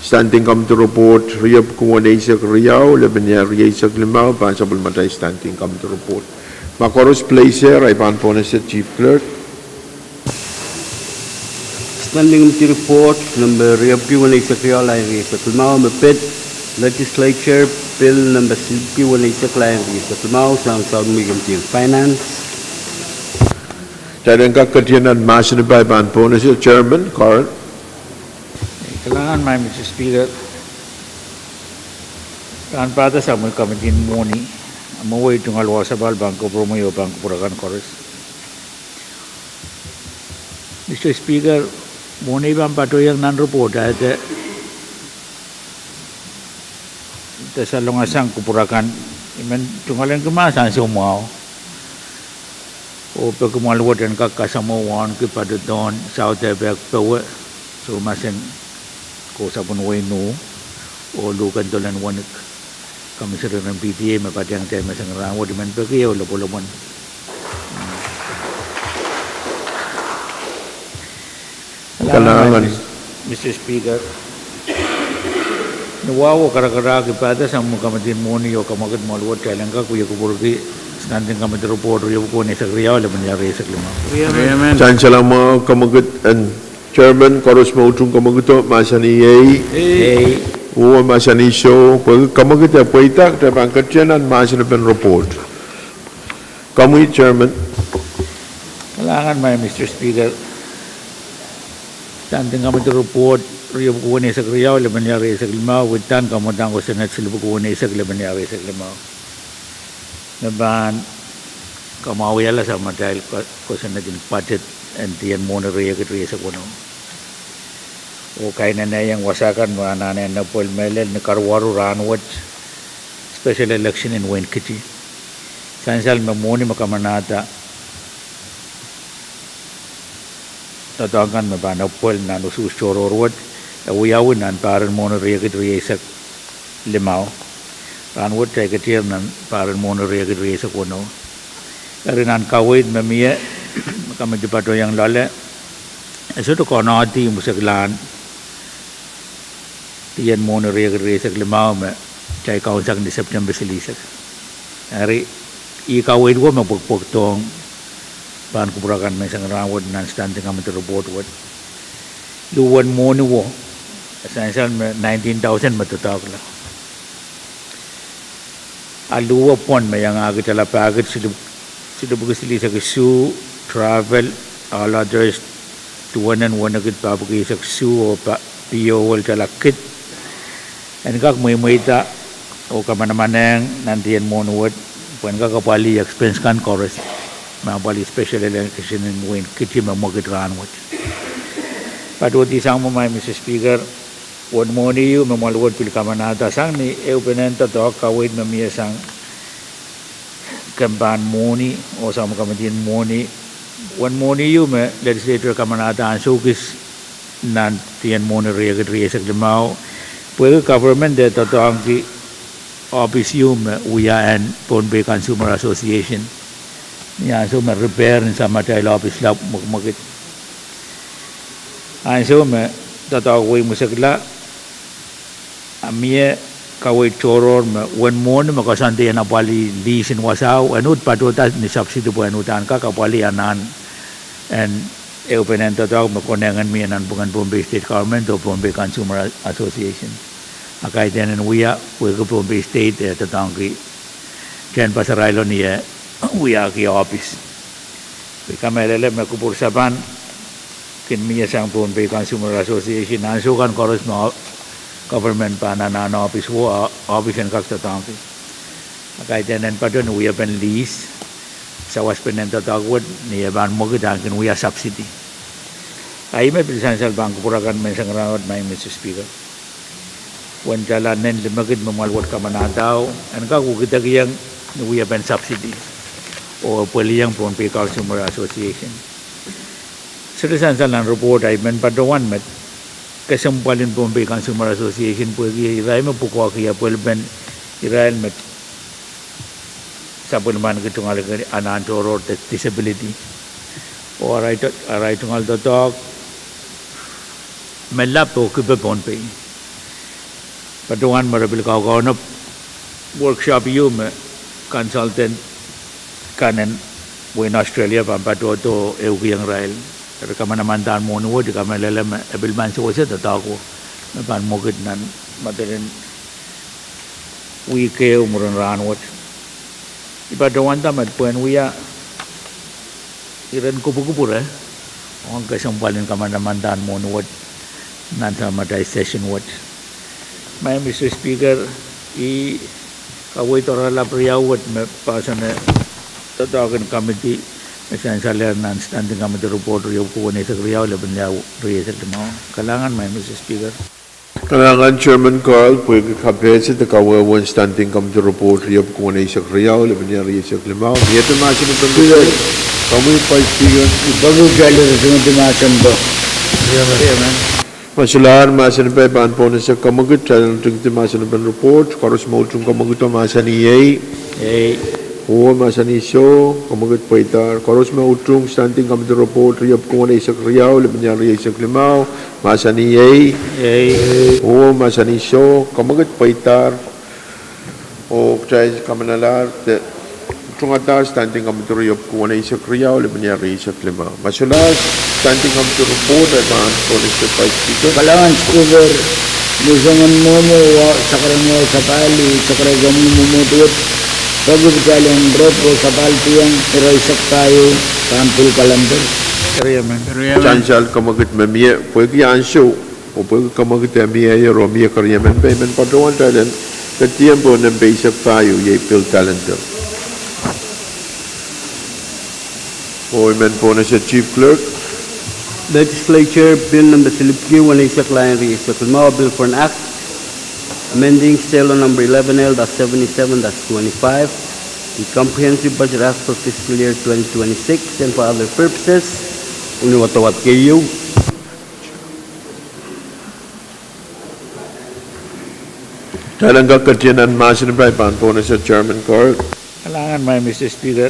standing committee report, riepwiki weneisek riau, lepin ial rieisek limau, pahn sapwellimatail standing committee report. Ma koaros place er, I pahn pohnese Chief Clerk. Standing committee report, nempe riepwiki weneisek riau, lain rieisek limau, me pid Legislature Bill nempe silipwiki weneisek, lain rieisek limau, sang Saunmwi Committee on Finance. Kitail en kak ketido nan mahsen epe, I pahn pohnese Chairman Carl. Kalahngan, Mister Speaker. Rahn pahda sang mwein komwidien mwohni, a mwowe I tungoal wahu sapahl pahn kupwuromwi oh pahn kupwuramwail koaros. Mister Speaker, mwohni I pahn patohiong nan report, a ede, ede salongasang kupwur akan, I men tungoal en kin mahs ansou mwahu. Oh peki kumwail wet en kak kasamwo wauneki patohdohn saut epe powe, soumahsen Kosapw en Wein Nuh, oh luhken dolen wenik, Commissioner en P T A me patehng atail meseng rahn wet, I men peki ehu lopwolopwon. Kalahngan, Mister Speaker. Ni wahu oh karakarahk, I pahda sang mwein komwidien mwohni oh kemwekid mwoal wet, kitail en kak wie kupwurki standing committee report riepwiki weneisek riau, lepin ial rieisek limau. Sansal mwahu, kemwekid en Chairman, koaros me utung kemwekido, mahsanih ei. Ei. Uhwong, mahsanih soh, pwehki kemwekid e pweida, kitail pahn ketido nan mahsen epen report. Komwi Chairman. Kalahngan, Mister Speaker. Standing committee report, riepwuki weneisek riau, lepin ieu rieisek limau, withdrawn, kamwadang kosonned silipwuki weneisek, lepin ieu rieisek limau, me pahn kamwahuiala samatail kosonned en budget en dien mwohni riekid rieisek weneu. Oh kaineneiong wasa kan me anahne epwel mehlel ni karuwaru rahn wet, special election en wein Kiti. Sansal me mwohni me kamanahda doadoahk kan me pahn epwel nan usuhs tohrohr wet, e wiawi nan pahr en mwohni riekid rieisek limau. Rahn wet kitail ketier nan pahr en mwohni riekid rieisek weneu. Eri nan kaweid me mie, me komiti patohwan iang loale, e sohte konohdi mweseklahn dien mwohni riekid rieisek limau me kitail kaunsak ni September silihsek. Eri, ih kaweid wo me pwekpwekdohng pahn kupwur akan menseng rahn wet nan standing committee report wet. Luhwen mwohni wo, sansal me nineteen thousand me doadoahkla. A luhwe pwon me iangahki talahpahkid silipwuki silihsek isuh, travel, all others, duwen en wenekid papwiki eisek isuh oh pahn piohwel talakid en kak mweimweida oh kamanamanehng nan dien mwohni wet, pwehn kak apwalih expense kan koaros me apwalih special election en wein Kiti me mwekid rahn wet. Patohdi sang me, Madam Speaker, uwen mwohni ieu me mwahl wet pil kamanahda sang ni ehupenen doadoahk kaweid me mie sang kempen mwohni oh sang me komiti en mwohni, uwen mwohni ieu me legislature kamanahda ansou kis nan dien mwohni riekid rieisek limau, pwehki government e doadoahngki ohpis ieu me wia en Pohnpei Consumer Association, ni ansou me repair en samatail ohpis lap mwekimwekid. Ansou me doadoahk wei mwesekla, a mie kaweid tohrohr me uwen mwohni me koasoandi en apwalih lease en wasao, en uhd patohda ni subsidy pwe en uhdahn kak apwalih anahn en ehupenen doadoahk me konehng en mie nanpwungen Pohnpei State Government oh Pohnpei Consumer Association. A kaidehn en wia pwehki Pohnpei State e doadoahngki tehnpas arail ni eh wiahki ohpis. I kamehlele me kupwur sapan kin mie sang Pohnpei Consumer Association ansou kan koaros me government pahn anahn ohpis wo, ohpis en kak doadoahngki. A kaidehn en patohwan wiepen lease, sawaspenen doadoahk wet ni eh pahn mwekid, ahn kin wia subsidy. A ih me pil sansal pahn kupwur akan menseng rahn wet, Madam Speaker. Uwen tala nen limekid me mwahl wet kamanahdao, en kak wekidekihong ni wiepen subsidy oh pweliong Pohnpei Consumer Association. Sohte sansal nan report ahi men patohwan me kesempwalin Pohnpei Consumer Association pwehki irail me pwukoahki epwelipen irail me sapwellimaniki tungoal anahn tohrohr de disability. Oh arail tungoal doadoahk me lap oh kipe Pohnpei. Patohwan me re pil kaukaunop workshop ieu me consultant kan en wehin Australia pahn patohdo oh ehukihong irail. Eri kamanamandan mwohni wet, I kamehlele me e pil pahn sewese doadoahk wo me pahn mwekid nan medelen wihk ehu mwurin rahn wet. I patohwanda me pwehn wia iren kupwukupwure ong kesempwalin kamanamandan mwohni wet nan samatail session wet. Madam Speaker, I kaweid doaralap riau wet me poahsoane doadoahk en komiti me sansalehr nan Standing Committee Report riepwuki weneisek riau, lepin ieu rieisek limau. Kalahngan, Madam Speaker. Kalahngan Chairman Carl pwehki kapehse de kawehwe en Standing Committee Report riepwuki weneisek riau, lepin ieu rieisek limau. Mie mahsen en pen report? Komwi Vice Speaker. I peki kitail en tingdi mahsen en pen. Ma solahr mahsen en pen pahn pohnese kemwekid, kitail en tingdi mahsen en pen report. Koaros me utung kemwekido mahsanih ei. Oh mahsanih soh, kemwekid pweidahr. Koaros me utung Standing Committee Report riepwuki weneisek riau, lepin ieu rieisek limau, mahsanih ei. Oh mahsanih soh, kemwekid pweidahr. Oh kitail kamanalahr de utungadahr Standing Committee riepwuki weneisek riau, lepin ieu rieisek limau. Ma solahr Standing Committee Report, I pahn pohnese Vice Speaker. Kalahngan Speaker, ni soangen mwomwohdiso, sakaradahn sapahl, sakaradahn mwomwohdiso, peki kitail en rep oh sapahl tiong irail sakaradahn pahn pil kalender. Sansal kemwekid me mie, pwehki ansou Oh pwehki kamwekid mie ier oh mie keriemen, pwe I men patohwan kitail en ketien pohn nempe eisek pahieu, iei Bill Tallenter. Oh I men pohn ese Chief Clerk. Legislature Bill number silipwiki weneisek lain rieisek limau, Bill for an Act amending Selo number eleven L dash seventy-seven dash twenty-five, the Comprehensive Budget Act for fiscal year twenty twenty-six and for other purposes. Uwen wadawad keieu. Kitail en kak ketien nan mahsen en pei, I pahn pohn ese Chairman Carl. Kalahngan, Madam Speaker.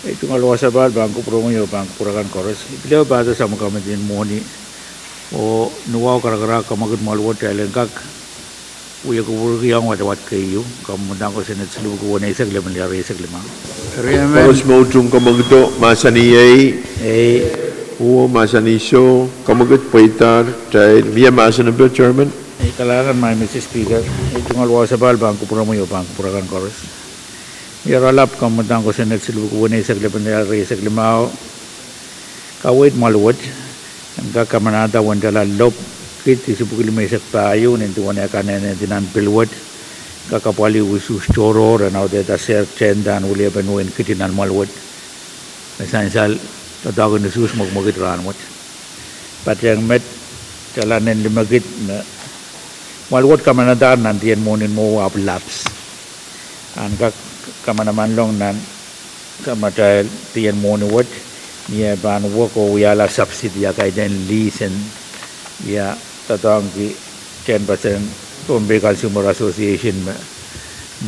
Ei tungoal wasa pahl pahn kupwuromwi oh pahn kupwur akan koaros. I pil ehu pahtou samwa kamidin mwohni oh ni wahu karakarahk kamwekid mwahl wet kitail en kak wia kupwurki ong wadawad keieu, kamwadang kosonned silipwiki weneisek lepin lel rieisek limau. Koaros me utung kamwekido mahsanih ei. Ei. Uwo mahsanih soh, kamwekid pweidahr, kitail mie mahsen en pei, Chairman. Ei, kalahngan, Madam Speaker. Ei tungoal wasa pahl pahn kupwuromwi oh pahn kupwur akan koaros. Mie oaralap kamwadang kosonned silipwiki weneisek lepin lel rieisek limau. Kaweid mwahl wet en kak kamanada wendala lop kid isipwiki limeisek pahieu nin duwen eh kanenedi nan pil wet, kak apwalih usuhs tohrohr en audehda sehr tehnda en wiliepene wein kidi nan mwahl wet, me sansal doadoahk en usuhs mwekimwekid rahn wet. Patehng met, kitail anahne limekid me mwahl wet kamanadahr nan dien mwohnin mwowe ahpw lapse. Ahn kak kamanamanlong nan kamatail dien mwohni wet, ni eh pahn wek oh wiahla subsidy, ia kaidehn lease en, ia doadoahngki ten percent Pohnpei Consumer Association me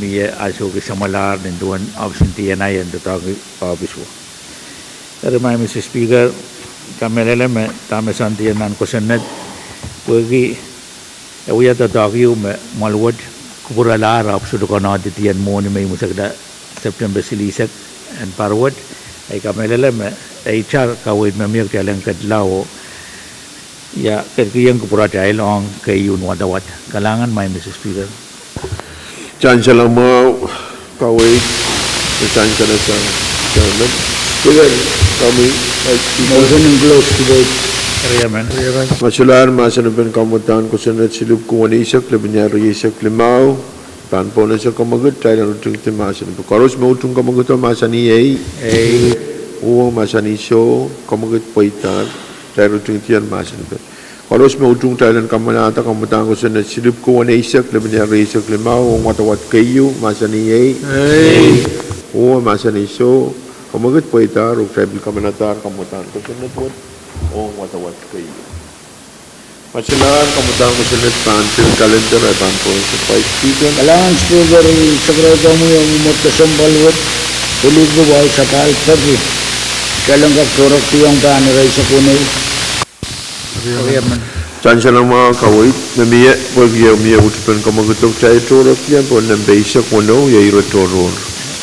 mie ansou kei samwalahr nin duwen ohpis en D N I en doadoahngki ohpis wet. Eri Madam Speaker, kamehlele me dahme soangen nan kosonned, pwehki e wia doadoahk ieu me mwahl wet kupwuralahr ahpw sohte konehng dien mwohni me imwisekla September silihsek en pahr wet, ei kamehlele me ei tar kaweid me mie kitail en kedla oh ia ketikihong kupwuratail ong keieu wadawad. Kalahngan, Madam Speaker. Sansal mwahu, kaweid, me sansal sang, Chairman. Speaker, komwi, Vice Speaker. Motion to close debate. Riemen. Riemen. Ma solahr mahsen en pei kamwadang kosonned silipwiki weneisek lepin lel rieisek limau. Pahn pohn ese kamwekid, kitail en utung mahsen en pei. Koaros me utung kamwekido mahsanih ei. Ei. Uwo mahsanih soh, kamwekid pweidahr, kitail utung mahsen en pei. Koaros me utung kitail en kamanada kamwadang kosonned silipwiki weneisek lepin lel rieisek limau ong wadawad keieu, mahsanih ei. Ei. Uwo mahsanih soh, kamwekid pweidahr, oh kitail pil kamanadahr kamwadang kosonned wet ong wadawad keieu. Ma solahr kamwadang kosonned pahn Bill Tallenter, I pahn pohn ese Vice Speaker. Kalahngan Speaker, I sakaradahng omwi omwi mwo kesempwal wet, pilipwiki wau sapahl peki kitail en kak tohrohrkihong pahn irail sekuno. Sansal mwahu, kaweid, me mie, pwehki mie utupen kamwekido, kitail tohrohrkihong pohn nempe eisek weneu, iei ire tohrohr.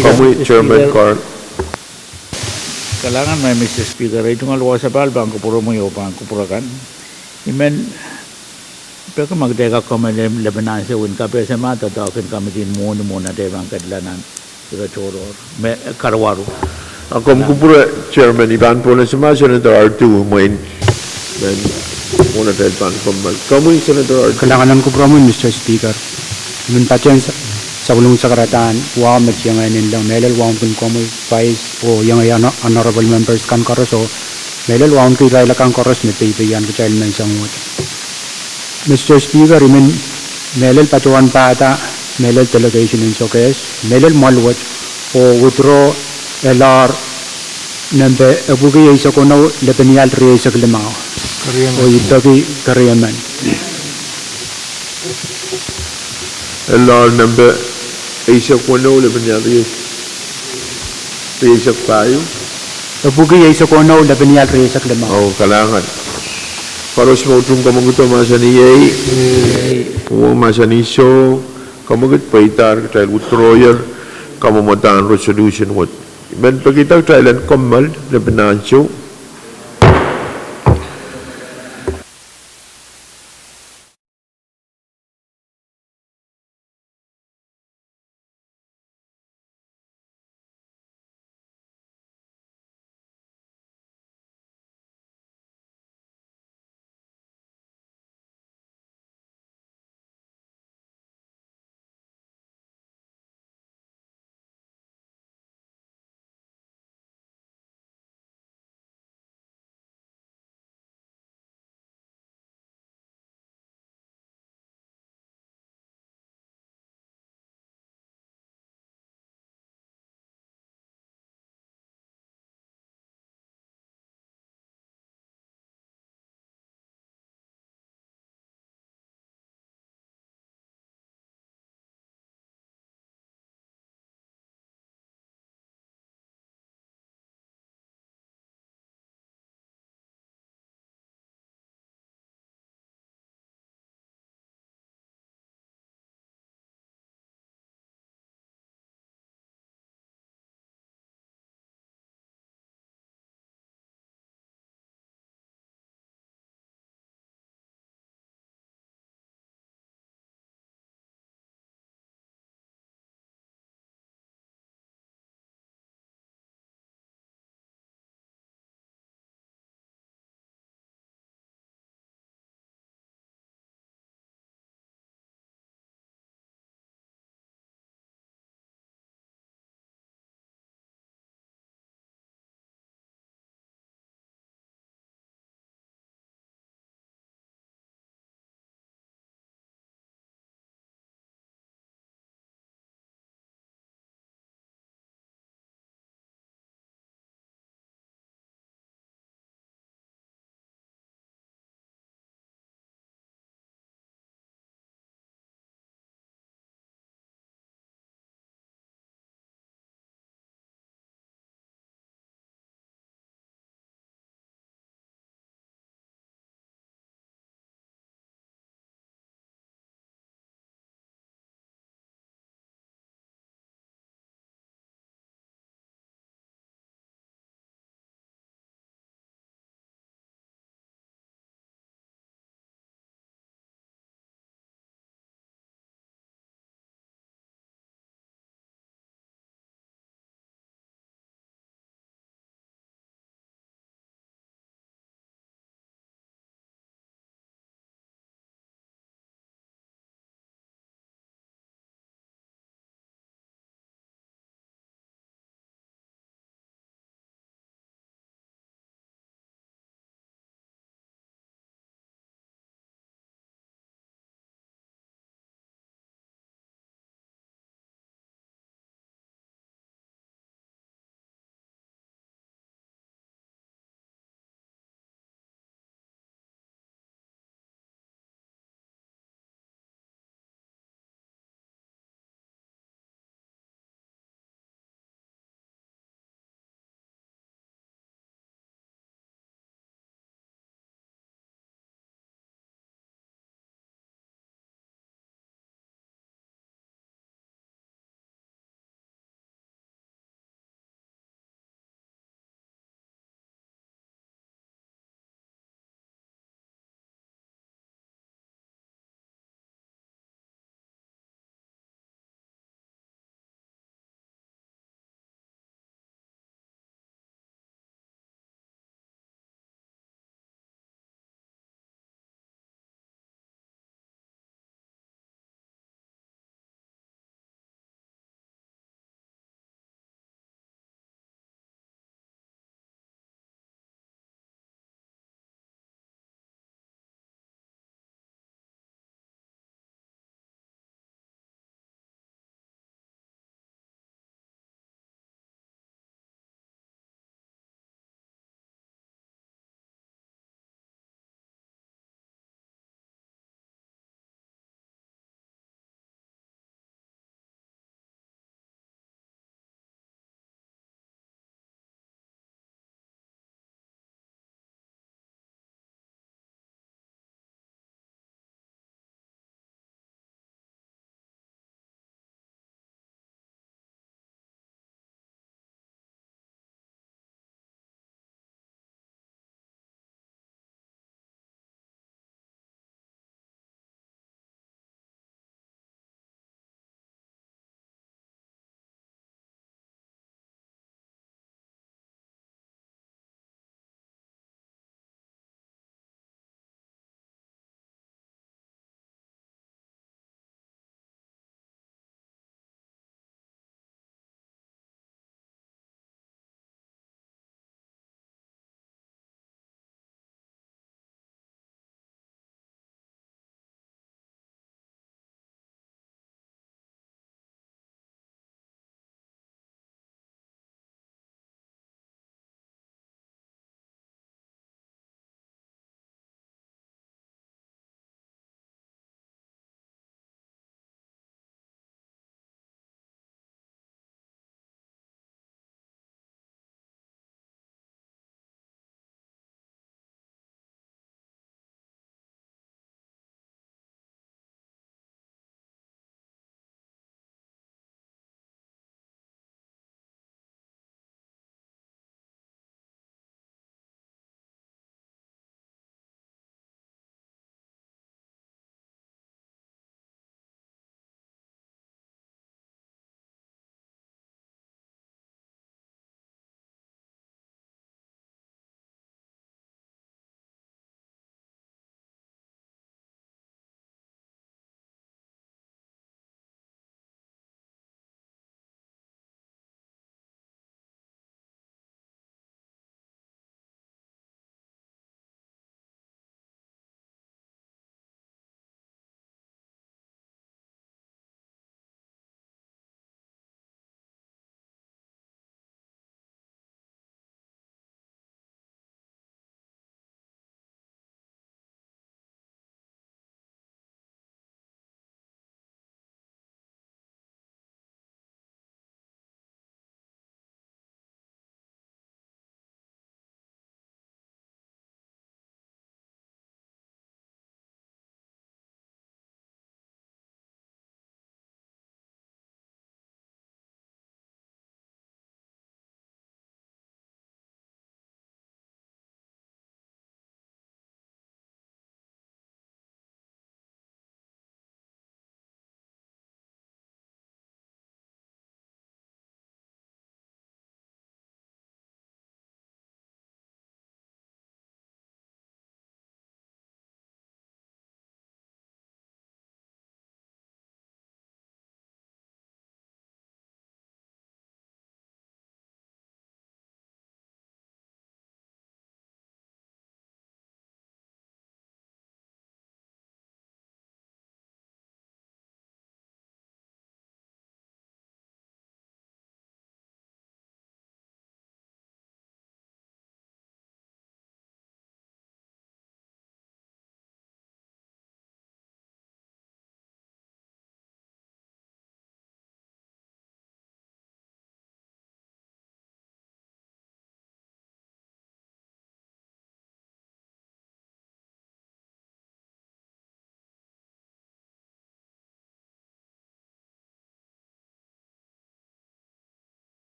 Komwi, Chairman Carl. Kalahngan, Madam Speaker, ei tungoal wasa pahl pahn kupwuromwi oh pahn kupwur akan. I men peki ma kitail kak kamehlele lepin ansou en kapehse ma doadoahk en kamidin mwohni mwohn atail pahn kedla nan ire tohrohr me karawaru. A komw kupwure, Chairman, I pahn pohn ese ma Senator Artu, mwein men mwohn atail pahn kommoal. Komwi, Senator Artu. Kalahngan en kupwuromwi, Mister Speaker. I men patehng sa-, sapwellimomwi sakaradahn wahu me I iang en inleng, mehlel wauneki komwi Vice oh iang Honorable Members kan koaros oh mehlel wauneki irail akan koaros me peipeian kitail menseng wet. Mister Speaker, I men mehlel patohwan pahda mehlel delegation en sokehs, mehlel mwahl wet, oh withdraw elahr nempe epwiki eisek weneu lepin lel rieisek limau. Oh I peki keriemen. Elahr nempe eisek weneu lepin lel rie-, rieisek pahieu. Epwiki eisek weneu lepin lel rieisek limau. Oh, kalahngan. Koaros me utung kamwekido mahsanih ei. Ei. Uwo mahsanih soh, kamwekid pweidahr, kitail withdrawer kamwadang resolution wet. I men pekihda kitail en kommoal lepin ansou.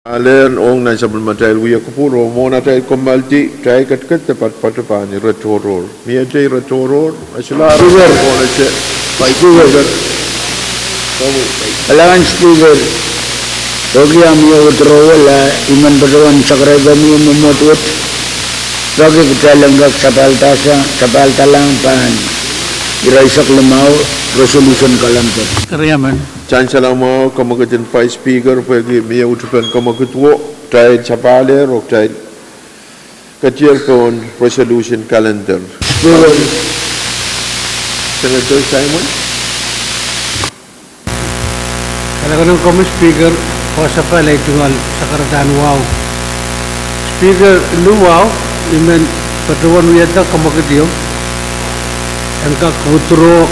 Alen ong nan sapwellimatail wia kupwur oh mwohn atail kommoaldi, kitail ketiket de poatopoat pahn ire tohrohr. Mie te ire tohrohr, e solahr Speaker. Pwohnese Vice Speaker. Speaker. Kalahngan Speaker, pwehki ah mie withdrawal, I men patohwan sakarada komwi mwomwohd wet, peki kitail en kak sapahl, sapahldahr pahn ire eisek limau, resolution calendar. Eri emen. Sansal mwahu, kamwekid en Vice Speaker, pwehki mie utupen kamwekid wo, kitail sapahl oh kitail ketier pohn resolution calendar. Speaker. Senator Simon. Kalahngan ong komwi Speaker, koasoapahl ei tungoal sakaradahn wahu. Speaker, ni wahu, I men patohwan wiahda kamwekid ieu en kak withdraw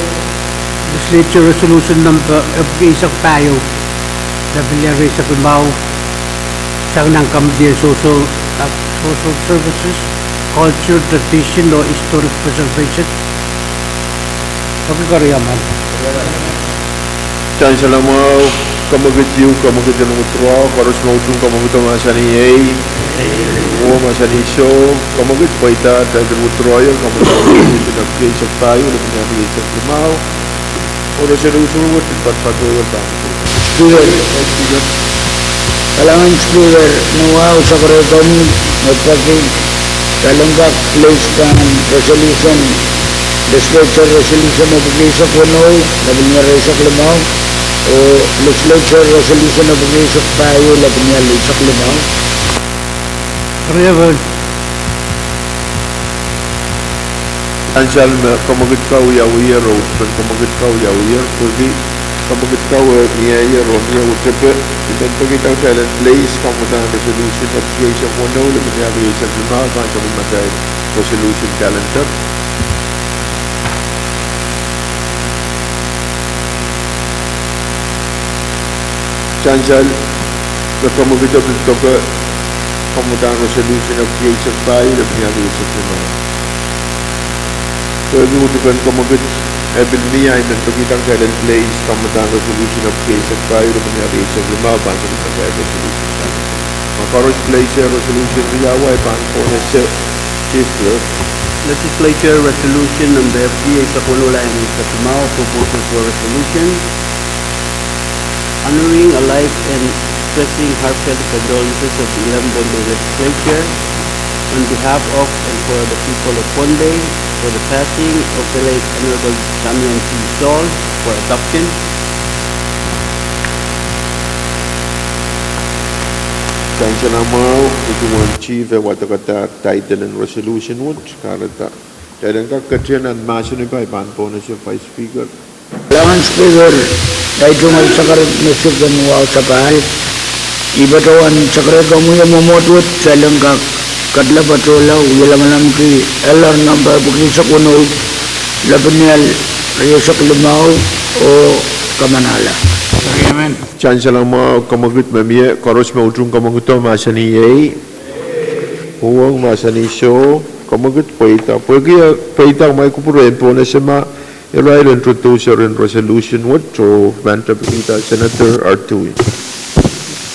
Legislature Resolution number epwiki eisek pahieu, lepin ire eisek limau, sang nan Committee en Social, Social Services, Culture, Tradition oh Historic Preservation. Peki keriaman. Sansal mwahu, kamwekid ieu, kamwekid en withdraw, koaros me utung kamwekid o mahsanih ehi, oh mahsanih soh, kamwekid pweida title withdrawal, kamwekid epwiki eisek pahieu, lepin ire eisek limau, oh resolution wet pil poatopoat wehwehn pahn Speaker. Kalahngan Speaker, ni wahu sakarada komwi me peki kitail en kak place pahn resolution, Legislature Resolution epwiki eisek weneu, lepin ire eisek limau, oh Legislature Resolution epwiki eisek pahieu, lepin ire eisek limau. Eri emen. Sansal me kamwekid kau wiawiher oh utupen kamwekid kau wiawiher, pwehki kamwekid kau eh mieier oh mie utepe, I men pekihda kitail en place kamwadahn resolution epwiki eisek weneu, lepin ire eisek limau, pahn sapwellimatail resolution calendar. Sansal me kamwekid o pil doke kamwadahn resolution epwiki eisek pahieu, lepin ire eisek limau. Pwehki utupen kamwekid e pil mie, I men pekihda kitail en place kamwadahn resolution epwiki eisek pahieu, lepin ire eisek limau, pahn sapwellimatail resolution. Ma koaros place resolution riau, I pahn pwohnese Chief Clerk. Legislature Resolution number epwiki eisek weneu, lepin ire eisek limau, proposal for resolution. Honoring, acknowledging and expressing heartfelt condolences of the eleven Pohnpei Legislature on behalf of and for the people of Pohnpei for the passing of the late Honorable Damian T. Saul for adoption. Sansal mwahu, ni duwen Chief eh wadekada title en resolution wet, kahrehda kitail en kak ketin nan mahsen, I pahn pwohnese Vice Speaker. Kalahngan Speaker, ei tungoal sakaradahn me sik en wahu sapahl, I patohwan sakarada komwi mwomwohd wet, kitail en kak ketin patohla wie lamalamki L R number epwiki eisek weneu, lepin ire eisek limau, oh kamanahla. Sansal mwahu, kamwekid me mie, koaros me utung kamwekido mahsanih ehi, uhwong mahsanih soh, kamwekid pweida. Pwehki e pweida, kumwail kupwure en pwohnese ma irail introducer en resolution wet, oh pahn tepkihda Senator Artui.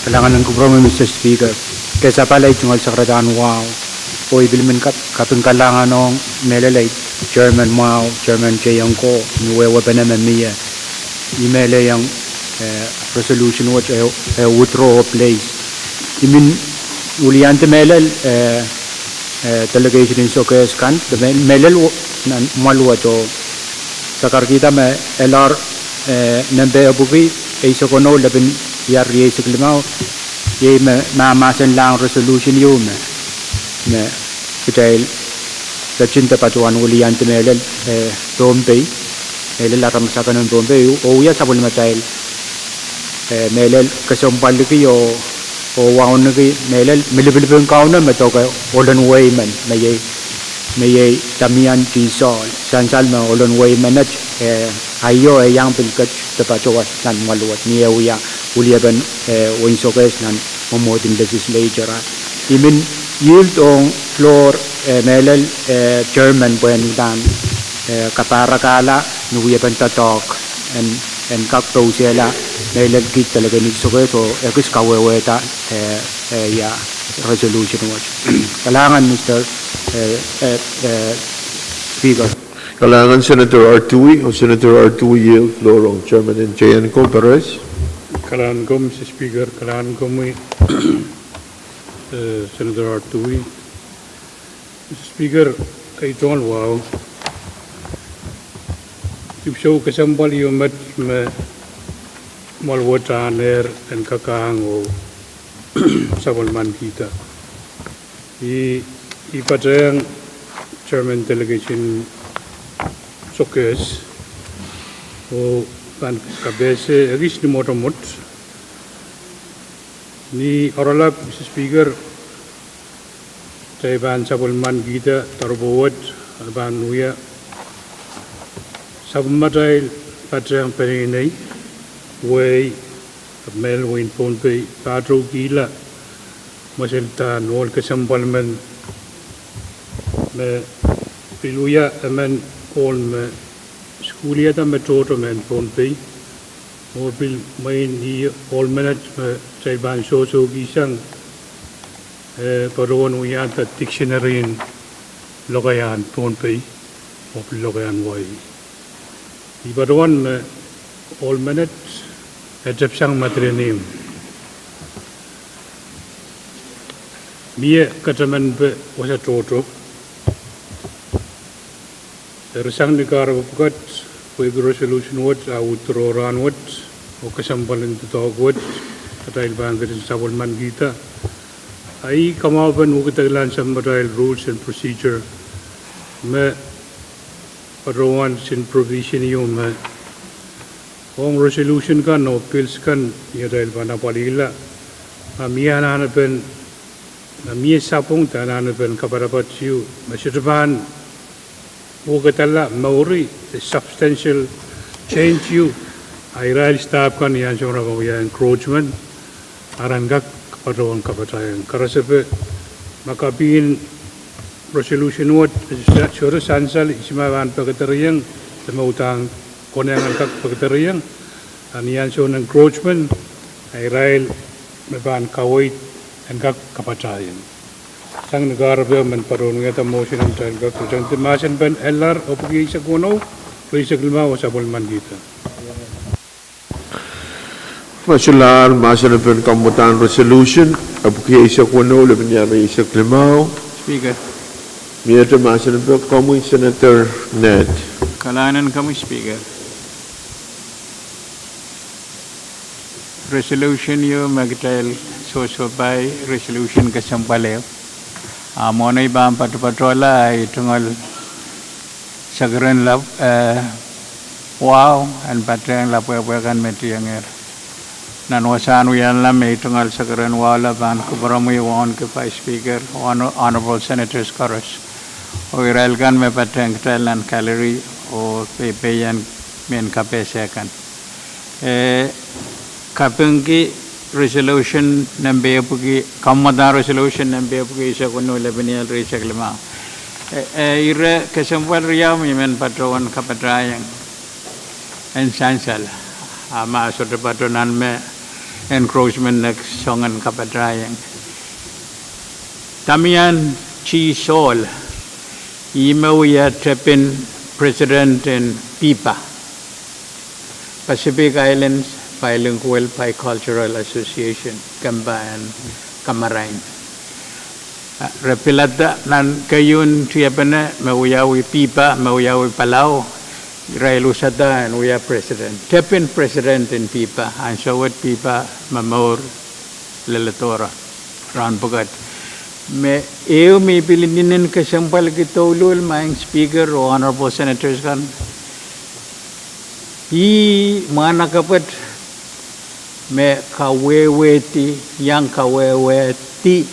Kalahngan en kupwuromwi Mister Speaker. Ke sapahl ei tungoal sakaradahn wahu, oh I pil men kak, kaping kalahngan ong mehlel ei chairman mwahu, Chairman Jay Ongko, ni wehwehpene me mie. I melehiong, eh, resolution wet e, e withdraw place. I men wiliandi mehlel, eh, eh, delegation en sokehs kan, de me, mehlel nan mwoahl wet oh sakarkihda me L R, eh, nempe epwiki eisek weneu, lepin ire eisek limau, iei me mahmahsenlahng resolution ieu me, me kitail ketin de patohwan wiliandi mehlel, eh, Pohnpei, mehlel aramas akan en Pohnpei, oh wia sapwellimatail, eh, mehlel kesempwaliki oh, oh wauneki mehlel milipilipin Kauno me doke ohlen wehi men, me iei, me iei Damian T. Saul. Sansal me ohlen wehi menet, eh, aio e iang pil ket de patohwan nan mwoahl wet ni eh wia weliepen, eh, wehin sokehs nan mwomwohd en legislature. I men yield ong floor, eh, mehlel, eh, chairman pwehn udahn, eh, kapahrek kahla ni wiepen doadoahk en, en kak pousehla mehlel kiht delegate nin Sokehs oh ekis kawehwehda, eh, eh, ia, resolution wet. Kalahngan, Mister, eh, eh, eh, Speaker. Kalahngan Senator Artui, oh Senator Artui iei floor ong Chairman en J N COM, Perez. Kalahngan komwi, Mister Speaker, kalahngan komwi, eh, Senator Artui. Mister Speaker, ei tohn wahu. Dipwisou kesempwal ieu met me mwoal wet ahnehr en kak ahng oh sapwellimanikihda. I, I patehng Chairman Delegation Sokehs oh pahn kapehse ekis ni mwotomwot. Ni oaralap, Mister Speaker, kitail pahn sapwellimanikihda doaropwe wet, a pahn wia sapwellimatail patehng peneinei, wehi, ahpw mehlel wehin Pohnpei, patohkihla mwesel dahn ohl kesempwal men me pil wia emen ohl me sukuhlihada me tohto mehn Pohnpei, oh pil mwein ih ohl menet me kitail pahn sohsohkihsang, eh, patohwen wiahda dictionary en lokaiahn Pohnpei oh pil lokaiahn wehi. I patohwan me ohl menet e tepsang Madolenihmw. Mie katamanpe wasa tohto. Eri sang ni kahrepe pwukat, pwehki resolution wet a withdraw rahn wet, oh kesempwal en doadoahk wet, atail pahn ketin sapwellimanikihda. A I kamwahupen wekidekla sapwellimatail rules and procedure me patohwan kisin provision ieu me ong resolution kan oh bills kan ni atail pahn apwalihla, ma mie anahnepen, ma mie sapwung de anahnepen kapatapat ieu me sohte pahn wekidala mouri, a substantial change ieu, a irail staff kan ni ansou me re pahn wia encroachment, a ren kak patohwan kapatahieng. Karasepe, ma kapin resolution wet sohte sansal, ihs me pahn pekedereieng, de me udahn konehng en kak pekedereieng, a ni ansoun encroachment, a irail me pahn kaweid en kak kapatahieng. Sang ni kahrepe I men patohwan wiahda motion en kitail kak kutangdi mahsen pen L R epwiki eisek weneu, rieisek limau, oh sapwellimanikihda. Masulahr mahsen pen kamwadahn resolution epwiki eisek weneu, lepin iar rieisek limau. Speaker. Miehte mahsen pen komwi Senator Ned. Kalahngan en komwi Speaker. Resolution ieu me kitail sohsohpai, resolution kesempwal ehu. A mwohn ei pahn patopatohla, a I tungoal sekeren lap, eh, wahu en patehng lapwehpwe kan me tiengehr. Nan wasahn wiahla me I tungoal sekeren wahula pahn kupwuromwi wauneki Vice Speaker, Hon-, Honorable Senators koaros, oh irail kan me patehng kitail nan gallery oh peipeien mehn kapehse kan. Eh, kapingki resolution nempe epwiki, kamwadahn resolution nempe epwiki eisek weneu, lepin iar rieisek limau. Eh, eh, ire kesempwal riau me I men patohwan kapatahieng en sansal, a ma sohte patohwan me encroachment nek soangen kapatahieng. Damian G. Saul, ih me wia tepin president en PIBA, Pacific Islands Bilingual Bicultural Association, kempa en kamarain. Re pilada nan keieun tiepene me wiawi PIBA, me wiawi Palau, irail usada en wia president, tepin president en PIBA, ansou wet PIBA momour leledo rahn pwukat. Me ehu me I pil inenen kesempwalki douluhl, Madam Speaker oh Honorable Senators kan, ih mwahnakapwet me kawehwehdi, iang kawehwehdi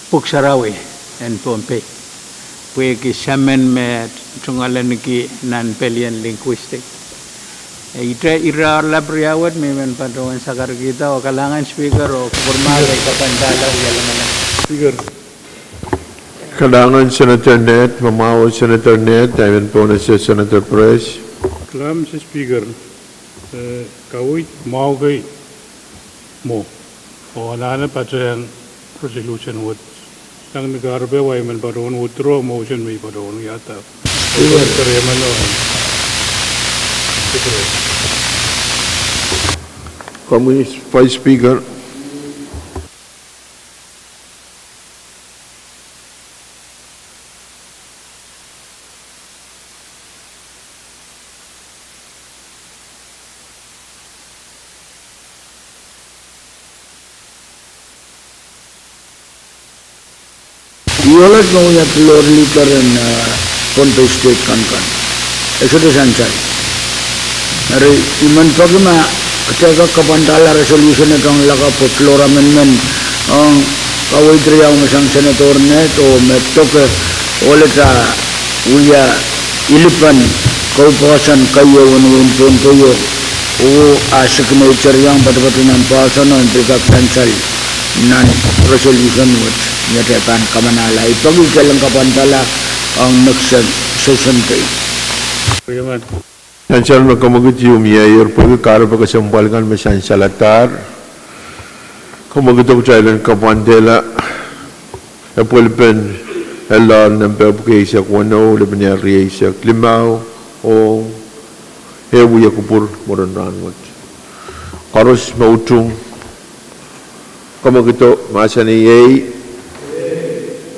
Pwuhk Sarawi en Pohnpei pwehki semen me tungoaleniki nan pelien linguistic. Ihte ire oaralap riau wet me I men patohwan sakarkihda, oh kalahngan Speaker oh kupwur mah ei kapandahla wia lamalam. Speaker. Kalahngan Senator Ned, me mwahu Senator Ned, I men pohnese Senator Perez. Kalahngan Mister Speaker, eh, Kaweid mwahu kei mwo. Oh anahne patehng resolution wet. Sang ni kahrepe wa I men patohwan withdraw motion me I patohwan wiahda. Komwi Vice Speaker. Ih ohlot me wia pilorlihkeren, eh, Pohnpei State kan kan. E sohte sansal. Eri I men peki ma kitail kak kapwandahla resolution et ong lakapw pwe floor amendment ong kaweid riau me sang Senator Ned oh me doke ohlot ah wia ilipen koupohsan keieu en wehin Pohnpei oh a signature iang poatopoat nan poahsoan oh en pil kak sansal nan resolution wet. Ni atail pahn kamanahla, I peki kitail en kapwandahla ong next session date. Sansal me kemwekid ieu mieier pwehki kahrepe kesempwal kan me sansaladahr. Kemwekido kitail en kapwandehla epwelipen L R nempe epwiki eisek weneu, lepin ehu rieisek limau, oh e wia kupwur mwurin rahnwet. Koaros me utung, kemwekido mahsanih iei,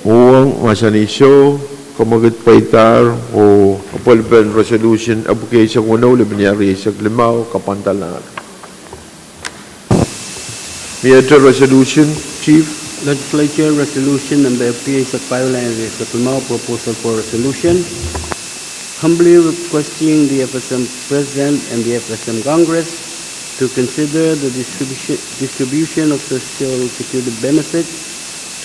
uhwong mahsanih soh, kemwekid pweidahr, oh epwelipen resolution epwiki eisek weneu, lepin ehu rieisek limau kapwandalahr. Miehte resolution, Chief. Legislature Resolution nempe epwiki eisek pahieu, lap eisek limau, proposal for resolution. Humbly requesting the F S M President and the F S M Congress to consider the distribution, distribution of social security benefits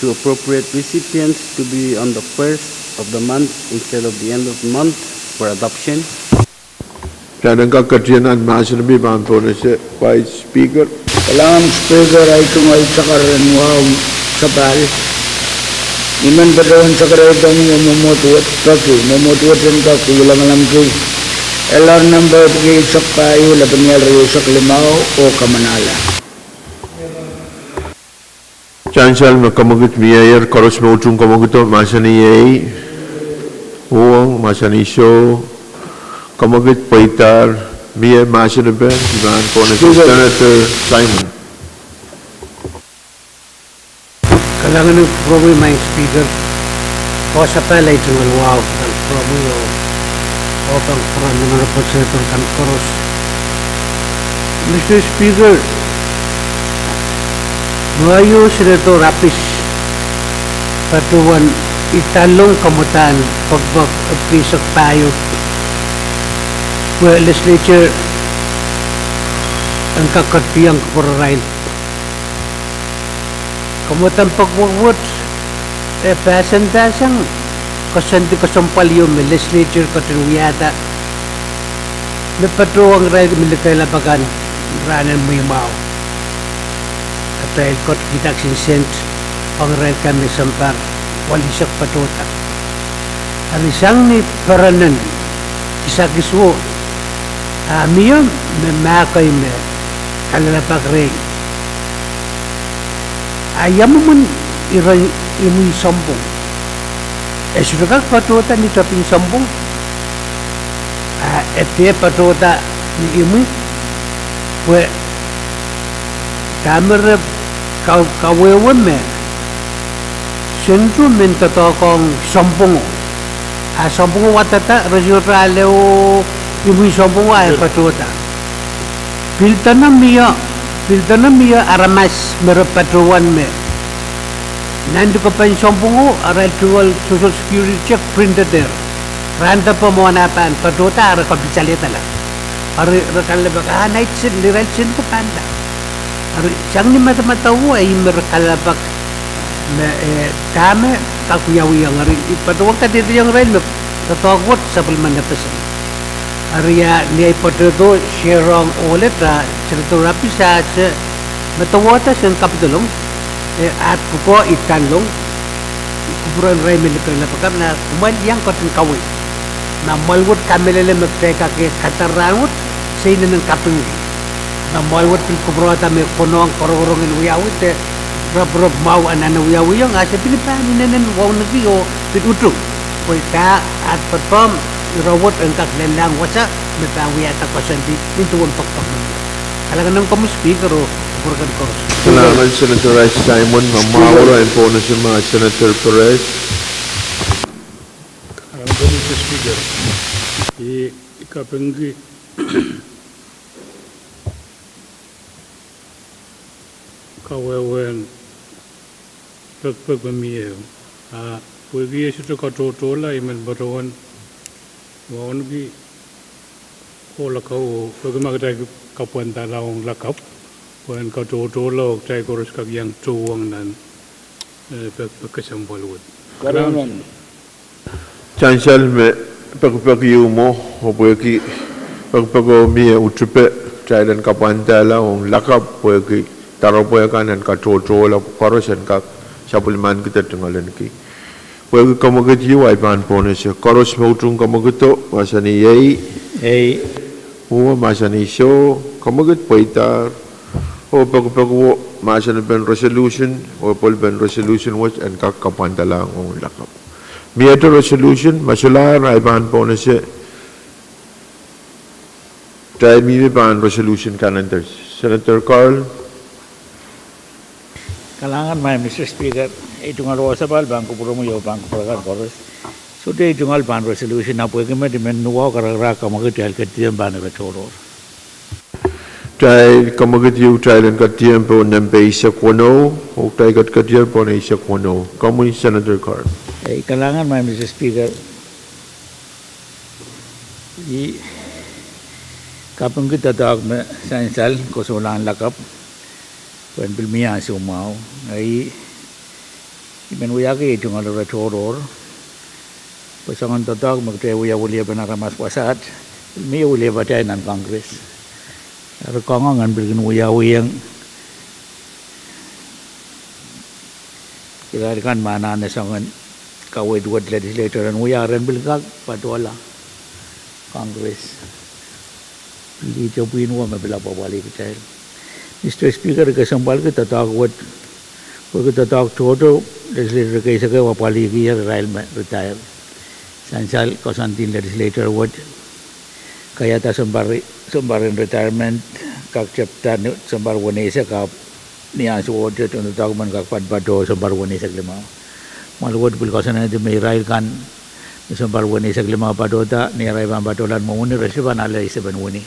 to appropriate recipients to be on the first of the month instead of the end of the month for adoption. Kitail en kak ketin nan mahsen me pahn pohnese Vice Speaker. Kalahngan Speaker, ei tungoal sakaradahn wahu sapahl. I men patohwan sakaradahn mwomwohd wet peki, mwomwohd wet en kak wiahiong lamalamki L R nempe epwiki eisek pahieu, lepin ehu rieisek limau oh kamanahla. Sansal me kemwekid mieier, koaros me utung kemwekido mahsanih iei, uhwong mahsanih soh, kemwekid pweidahr. Mie mahsen epen, I pahn pohnese Senator Simon. Kalahngan en kupwuromwi Maing Speaker, oh sapahl ei tungoal wahu nan kupwuromwi oh, oh pahn kupwuren Honorable Senator kan koaros. Mister Speaker, ngehi oh Senator Abis patohwan idanlong kamwadahn pekipek epwiki eisek pahieu pwe legislature en kak ketidiong kupwurarail. Kamwadahn pekipek wet e pahsendasang koasoandi kesempwal ieu me legislature ketin wiahda me patohwan irail me likehlapak kan rahnen mwehi mwahu. Atail ketiket kisin sent ong irail kan me sounpar welisek patohda. Eri sang ni perenen kisakisuo, a mie me mahkei me kalelapak rehi. A ia mwomwen iren imwi sounpwong? E sohte kak patohda ni tepin sounpwong. A e dehr patohda ni imwi pwe dahme re kawehwe me sendro men doadoahk ong sounpwongo. A sounpwongo wadada, re sohte ale oh imwi sounpwongo a e patohda. Pil dene mie, pil dene mie aramas me re patohwan me nan likopen sounpwongo arail tungoal Social Security check printed er. Rahn depe mwohn ah pahn patohda a re kapisalehda la. Eri re kalelapak a nait sen, irail sendro pahn la. Eri sang ni madamadau o, e ih me re kalelapak me, eh, dahme kak wiawihong. Eri I patohwan kadehdehiong irail me doadoahk wet sapwellimen FSM. Eri a ni ei patohdo share ong ohlahte Senator Abis a se medewehda sen kapidolong, eh, at pwukoa idanlong kupwuren irail me likehlapak kan, a kumwail iang ketin kaweid ma mwoal wet kamehlele me kitail kak kadar rahnwet, se inenen kapingki. Mwahl wet pil kupwurehda me konehng korongorong en wiawi de raparap mwahu anahne wiawiong, a se pil pahn inenen wauneki oh pil utung. Pwe dah at perform, ire wet en kak lelehng wasa me pahn wiahda koasoandi nin duwen poakepoak me mie. Kalahngan en komwi Speaker oh kupwuren koaros. Kalahngan Senator Rice Simon, ma mwahu en pohnese ma Senator Perez. Kalahngan en komwi Speaker, I kapingki kawehwehn pekipek me mie, a pwehki e sohte katohtohla, I men patohwan wauneki ohl akan oh peki ma kitail kapwandala ong lakapw, pwe en katohtohla oh kitail koaros kak iang tohwong nan, eh, pekipek kesempwal wet. Sansal me pekipek ieu mwo, oh pwehki pekipeko mie utupe, kitail en kapwandala ong lakapw pwehki doaropwe kan en katohtohla, koaros en kak sapwellimanikihda tungoalenki. Pwehki kamwekid ieu ahi pahn pohnese, koaros me utung kamwekido, mahsanih ei. Ei. Mwo, mahsanih soh. Kamwekid pweidahr. Oh pekipeko, mahsanipen resolution oh pwelpen resolution wet en kak kapwandala ong lakapw. Miehte resolution, ma solahr ahi pahn pohnese, kitail mihmi pahn resolution calendar. Senator Carl. Kalahngan, Madam Speaker, ei tungoal wasa pahn kupwuromwi oh pahn kupwur akan koaros. Sohte ei tungoal pahn resolution, a pwehki met I men nuwau karakarahk kamwekid, kitail ketidiong pahn ire tohrohr. Kitail kamwekid ieu kitail en ketidiong pohn nempe eisek weneu, oh kitail ketiketier pohn eisek weneu. Komwi Senator Carl. Ei, kalahngan, Madam Speaker, I kapingki doadoahk me sansal koasoanehn lakapw pwehn pil mie ansou mwahu. Ei, I men wiahki ei tungoal ire tohrohr pwe soangen doadoahk me kitail wia weliepen aramas wasaht, pil mie weliepatail nan Congress. Eri koangoang en pil kin wiawiong irail kan me anahne soangen kaweid wet legislator en wia, ren pil kak patohla Congress. Pil ihte pwihn wet me pil apwapwalih kitail. Mister Speaker, I kesempwalki doadoahk wet, pwehki doadoahk tohto legislator keisek ehu apwalikier irail me retire. Sansal koasoandi en legislator wet, kaiahda sounpar, sounpar en retirement kak tepda ni sounpar weneisek, ahpw ni ansou wet doadoahk men kak patopato sounpar weneisek limau. Mwahl wet pil koasoanehdi me irail kan me sounpar weneisek limau patohda, ni arail pahn patohlahng mwo wini, re sohte pahn ale eisek wini.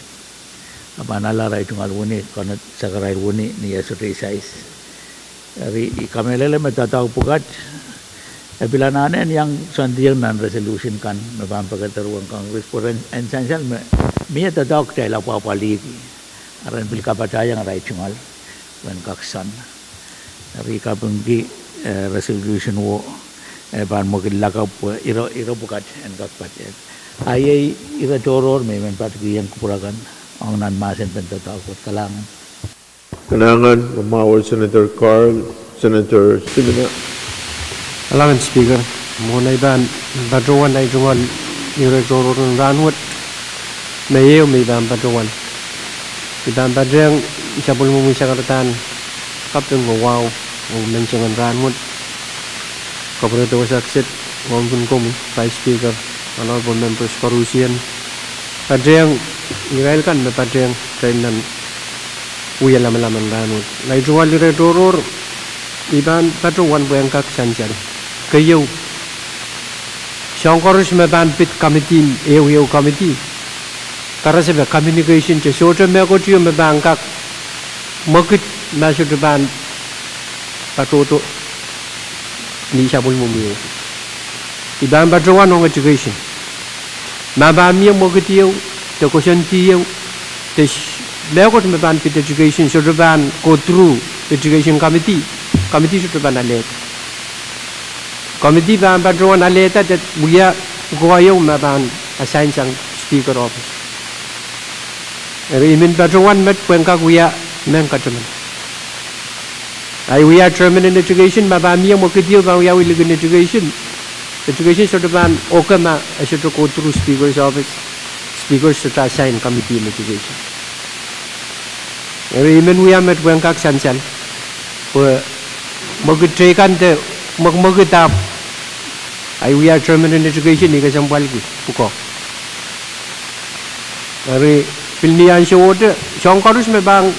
A pahn ale arail tungoal wini, konehng sakarail wini ni eh sohte isais. Eri I kamehlele me doadoahk pwukat e pil anahne en iang soandiong nan resolution kan me pahn pekederuwen Congress pwe ren en sansal me mie doadoahk kitail apwapwalihki, a ren pil kapatahiong arail tungoal pwehn kak soan. Eri I kapingki, eh, resolution wo, eh, pahn mwekid lakapw pwe ire, ire pwukat en kak patohwan. A iei ire tohrohr me I men patikihong kupwur akan ong nan mahsen pen doadoahk wet. Kalahngan. Kalahngan, ma mwahu Senator Carl, Senator Stimina. Kalahngan Speaker, mwohn ei pahn patohwan ei tungoal ire tohrohr en rahn wet, me iei me I pahn patohwan. I pahn patehng sapwellimomwi sakaradahn kaping oh wahu oh menseng en rahn wet. Kapwurehdo wasa kiset, wauneki komwi Vice Speaker, honorable members koarusie, patehng irail kan me patehng kitail nan wia lamalam en rahn wet. Ei tungoal ire tohrohr, I pahn patohwan pwehn kak sansal. Keieu, soahng koaros me pahn pid committee, ehu ehu committee, karasepe communication te sohte mehkot ieu me pahn kak mwekid ma sohte pahn patohdo ni sapwellimomwi. I pahn patohwan ong education. Ma pahn mie mwekid ieu, de koasoandi ieu, de mehkot me pahn pid education sohte pahn go through education committee, committee sohte pahn alehda. Committee pahn patohwan alehda de wia koahieu ma pahn assign sang Speaker office. Eri I men patohwan met pwehn kak wia mehn kataman. Ei wia chairman en education, ma pahn mie mwekid ieu pahn wiawi likin education, education sohte pahn oke ma e sohte go through Speaker's office, Speaker sohte assign committee en education. Eri I men wia met pwehn kak sansal, pwe mwekid teikan de mwekmwekid ahpw ahi wia chairman en education, I kesempwalki pwukoa. Eri pil ni ansowohte soahng koaros me pahn,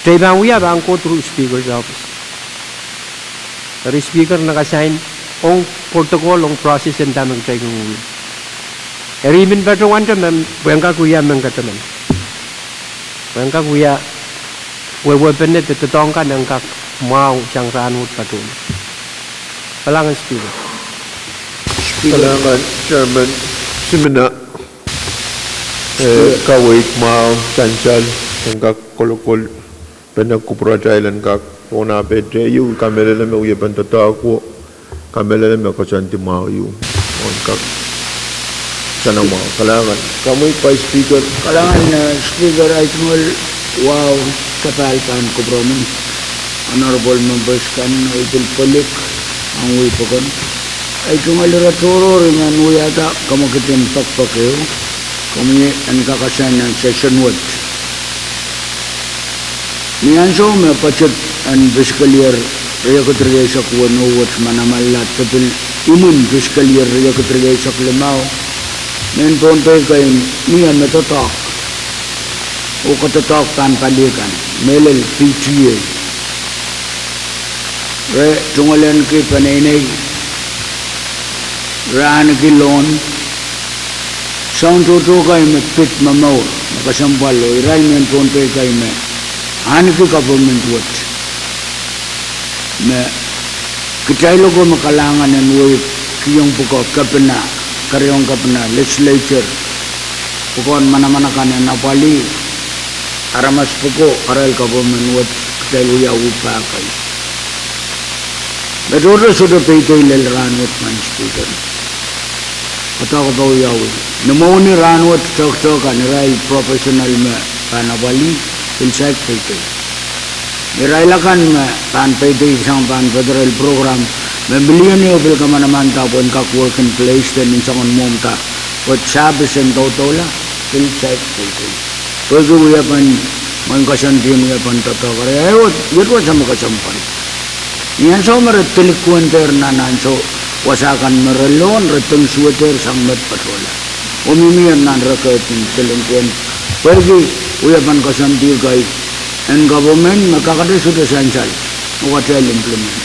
tei pahn wia pahn go through Speaker's office. Eri Speaker en kak sign ong protocol ong process en dahme kitail kin wia. Eri I men patohwante me pwehn kak wia mehn kataman, pwehn kak wia wehwehpene de doadoahk kan en kak mwahu sang rahnwet patohwan. Kalahngan Speaker. Kalahngan Chairman Simina. Eh, kaweid mwahu, sansal, en kak kolokol pene kupwuratail en kak tohn ahpw ehu, I kamehlele me wiepen doadoahk wo, kamehlele me koasoandi mwahu ieu, oh en kak sanamwahu. Kalahngan. Komwi Vice Speaker. Kalahngan, eh, Speaker, ahi tungoal wahu sapahl pahn kupwuromwi, honorable members kan, ahi pil pwelik ong wih pokon. Ahi tungoal ire tohrohr I men wiahda komwekid en pekpek ehu, komwi en kak assign nan session wet. Ni ansou me budget en fiscal year riekid rieisek weneu wet manamalla de pil imwin fiscal year riekid rieisek limau, mehn Pohnpei kei mie me doadoahk oh kadoadoahk pahn pali kan, mehlel P T A. Re tungoalenki peneinei, re ahneki loan, soahng tohto kei me pid momour me kesempwal, oh irail mehn Pohnpei kei me ahneki government wet. Me kitail oko me kalahngan en wehi kihong pwukoa kepina, keriaun kepina, legislature, pwukoahn manaman akan en apwalih aramas pwuko, arail government wet, kitail wiawi pak kei. Me tohto sohte peidei lel rahnwet, Madam Speaker. Doadoahk pahn wiawi. Ni mwohni rahnwet, tohtohkan irail professional me pahn apwalih, pil saik peidei. Irail akan me pahn peidei sang pahn federal program, me million ehu pil kamanamanda pwehn kak working place de nin soangen mwohmwda, pwe service en doudoula, pil saik peidei. Pwehki wiepen mwein koasoandi en wiepen doadoahk, eri iet wasa me kesempwal. Ni ansou me re delinquent-er nan ansou wasa kan me re loan, re dengsuweder sang met patohla, oh mihmier nan record en delinquent. Pwehki wiepen koasoandi kei en government me kakete sohte sansal, oh kitail implement.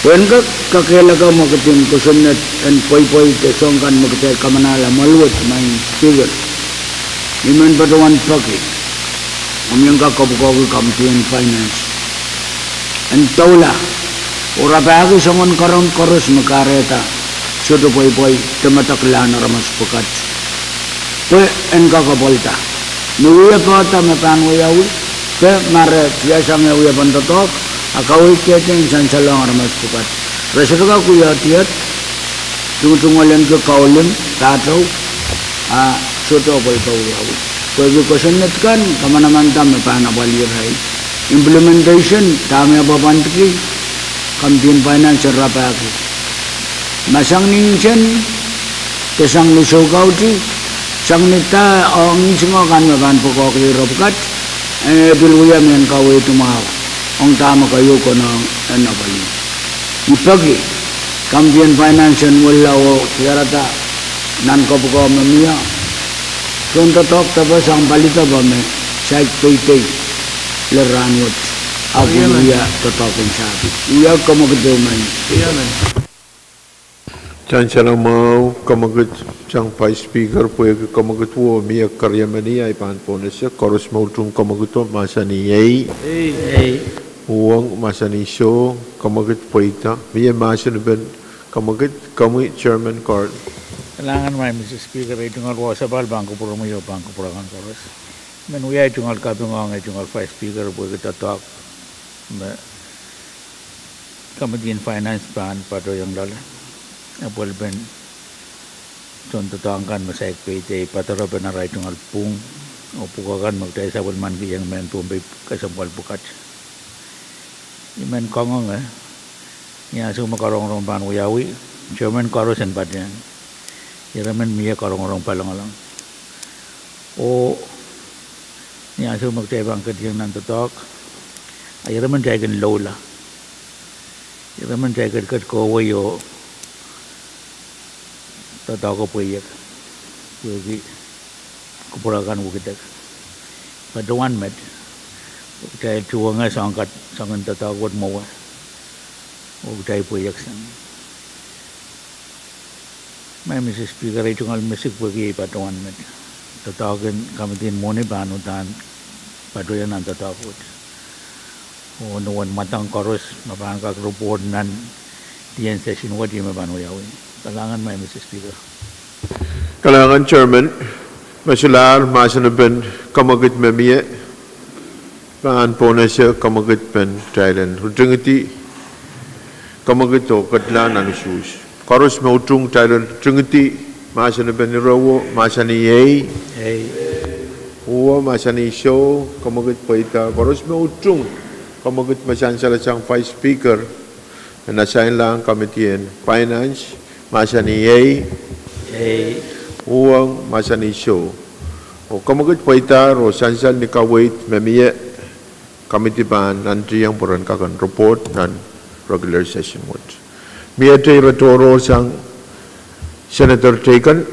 Pwehn kak kakehlaka mwekid en kosonned en pweipwei de soahng kan me kitail kamanahla mwoaluwet, Madam Speaker, I men patohwan peki omw en kak kapwukoahki Committee en Finance en doula oh rapahki soangen karonge koaros me kahrehda sohte pweipwei de medekilahn aramas pwukat, pwe en kak apwalda me wiepe da me pahn wiawi, de ma re diasang eh wiepen doadoahk, a kaweid kehdi en sansalohng aramas pwukat. Re sohte kak wia died, tungotungoalenki kaulim, pahtou, a sohte apwalda wiawi. Pwehki kosonned kan, kamanamanda me pahn apwalih irail. Implementation, dahme e pahn pwandiki, Committee en Finance en rapahki. Ma sang ni nsen, de sang ni soukautih, sang ni dah ong ihs ngo kan me pahn pwukoahki ire pwukat, e pil wia mehn kaweid mwahu ong dahme keieu konehng en apwalih. I peki Committee en Finance en wella oh diarada nan kapwukoa me mie, tohn doadoahk depe sang pali depe me saik peidei lel rahnwet, ahpw wia doadoahk en sahpwi. Wia komwekid ehu, Madam Speaker. Sansal mwahu, komwekid sang Vice Speaker, pwehki komwekid wo mie keriemen ahi pahn pohnese, koaros me utung komwekido mahsanih ei. Uhwong mahsanih soh, komwekid pweida. Mie mahsen pen komwekid, komwi Chairman Card. Kalahngan, Madam Speaker, ahi tungoal wahu sapahl pahn kupwuromwi oh pahn kupwur akan koaros. I men wia ahi tungoal kaping ong ahi tungoal Vice Speaker pwehki doadoahk me Committee en Finance pahn patohwanohng loale, apwalih pen tohn doadoahk kan me saik peidei, patohwan arail tungoal pwuhng oh pwukoa kan me kitail sapwellimanikihong mehn Pohnpei kesempwal pwukat. I men kangoange, ni ansou me karongorong pahn wiawi, chairman koaros en patehng. Ire men mie karongorong palingehng. Oh Ni ansou me kitail pahn ketieng nan doadoahk, a ire men kitail kin loula. Ire men kitail ketiket kohwei oh doadoahk pweiek, pwehki kupwure kan wekidek. Patohwan met, kitail tuhwong soang, soangen doadoahk wet mwowe, oh kitail pweiek sang. Maing Mister Speaker, ei tungoal misik pwehki ei patohwan met. Doadoahk en Committee en Mwohni pahn uhdahn patohwan nan doadoahk wet. Oh ni uwen mwadang koaros me pahn kak report nan D N session wet, ih me pahn wiawi. Kalahngan, Maing Mister Speaker. Kalahngan Chairman, me solahr mahsenepen kemwekid me mie, pahn pohnese kemwekid pen kitail en ritingidi kemwekid oh ketla nan usuhs. Koaros me utung kitail en ritingidi mahsenepen irewo, mahsanih ei. Uwo, mahsanih soh. Kemwekid pweida. Koaros me utung kemwekid me sansal sang Vice Speaker en assign-lahng Committee en Finance, mahsanih ei. Uwo, mahsanih soh. Oh kemwekid pweidahr oh sansal ni kaweid me mie, committee pahn nantihong pwe ren kak en report nan regular session wet. Miehte ire tohrohr sang Senator teikan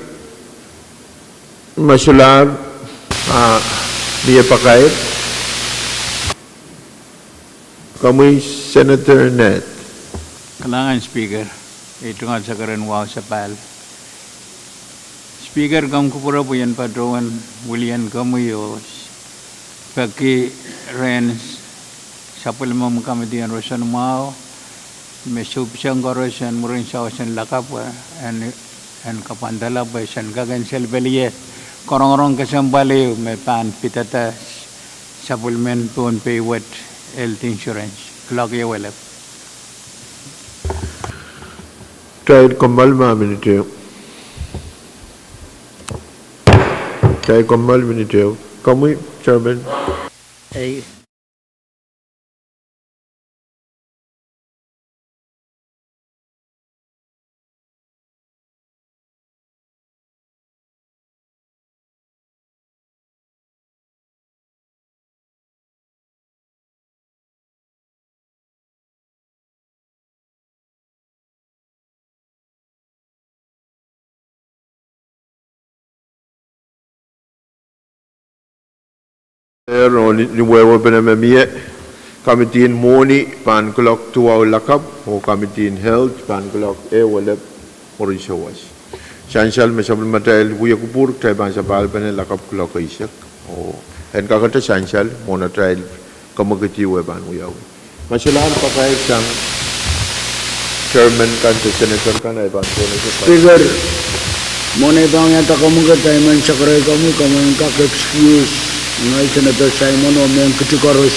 me solahr, a mie pakair. Komwi Senator Ned. Kalahngan Speaker, ei tungoal sakaren wahu sapahl. Speaker, komw kupwure pwe I en patohwan wilian komwi oh peki rehn sapwellimomwi Committee en Roson Mwahu me soupisang koaros en mwurin sawas en lakapw en, en kapwandala pwe sen kak en selpelie korongorong kesempwal ehu me pahn pidada sapwellimen Pohnpei wet health insurance. Kuloak ieu elep. Kitail kommoal ma minit ehu. Kitail kommoal minit ehu. Komwi, Chairman. Ei. Ero, ni, ni wehwehpene me mie, Committee en Mwohni pahn kuloak duwau lakapw, oh Committee en Health pahn kuloak ehu elep mwurin sawas. Sansal me sapwellimatail wie kupwur, kitail pahn sapahlpene lakapw kuloak eisek. Oh en kakete sansal, mwohn atail kemwekid ehu pahn wiawi. Ma solahr pakair sang Chairman kan de Senator kan, ei pahn pohnese. Speaker, mwohn ei pahn wiahda kemwekid, I men sakaraikomwi, komw en kak excuse ngehi, Senator Simon, oh mehn keti koaros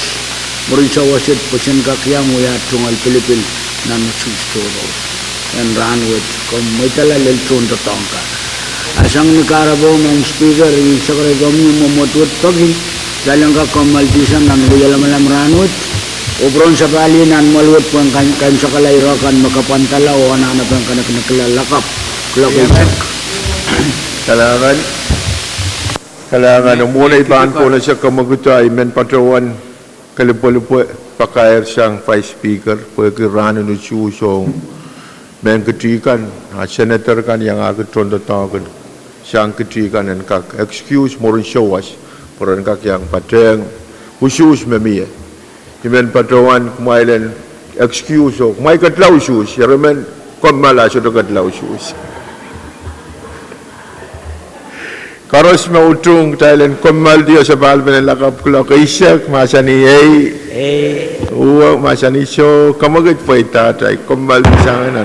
mwurin sawas wet pwe sen kak iang wia tungoal pilipil nan usuhs tohrohr en rahn wet. Komw mweidala lel tohndoadoahk kan. A sang ni kahrepe, Maing Speaker, I sakarail komwi mwomwohd wet peki kitail en kak kommoaldihsang nan wia lamalam rahn wet oh pwurehng sapahl nan mwoahl wet pwehn kaimwisekala ire kan me kapwandala oh anahne pahn kanekanekla lakapw kuloak eisek. Kalahngan, kalahngan, mwohn ei pahn pohnese kemwekido, I men patohwan kelipwelipwe pakair sang Vice Speaker pwehki rahn en usuhs ong mehn keti kan, a Senator kan iangahki tohndoadoahk sang keti kan en kak excuse mwurin sawas pwe ren kak iang patehng usuhs me mie. I men patohwan kumwail en excuse oh kumwail ketla usuhs, ire men kommoal a sohte ketla usuhs. Koaros me utung kitail en kommoaldi oh sapahlpene lakapw kuloak eisek, mahsanih ei. Uwo, mahsanih soh. Kemwekid pweida, kitail kommoaldi sang nan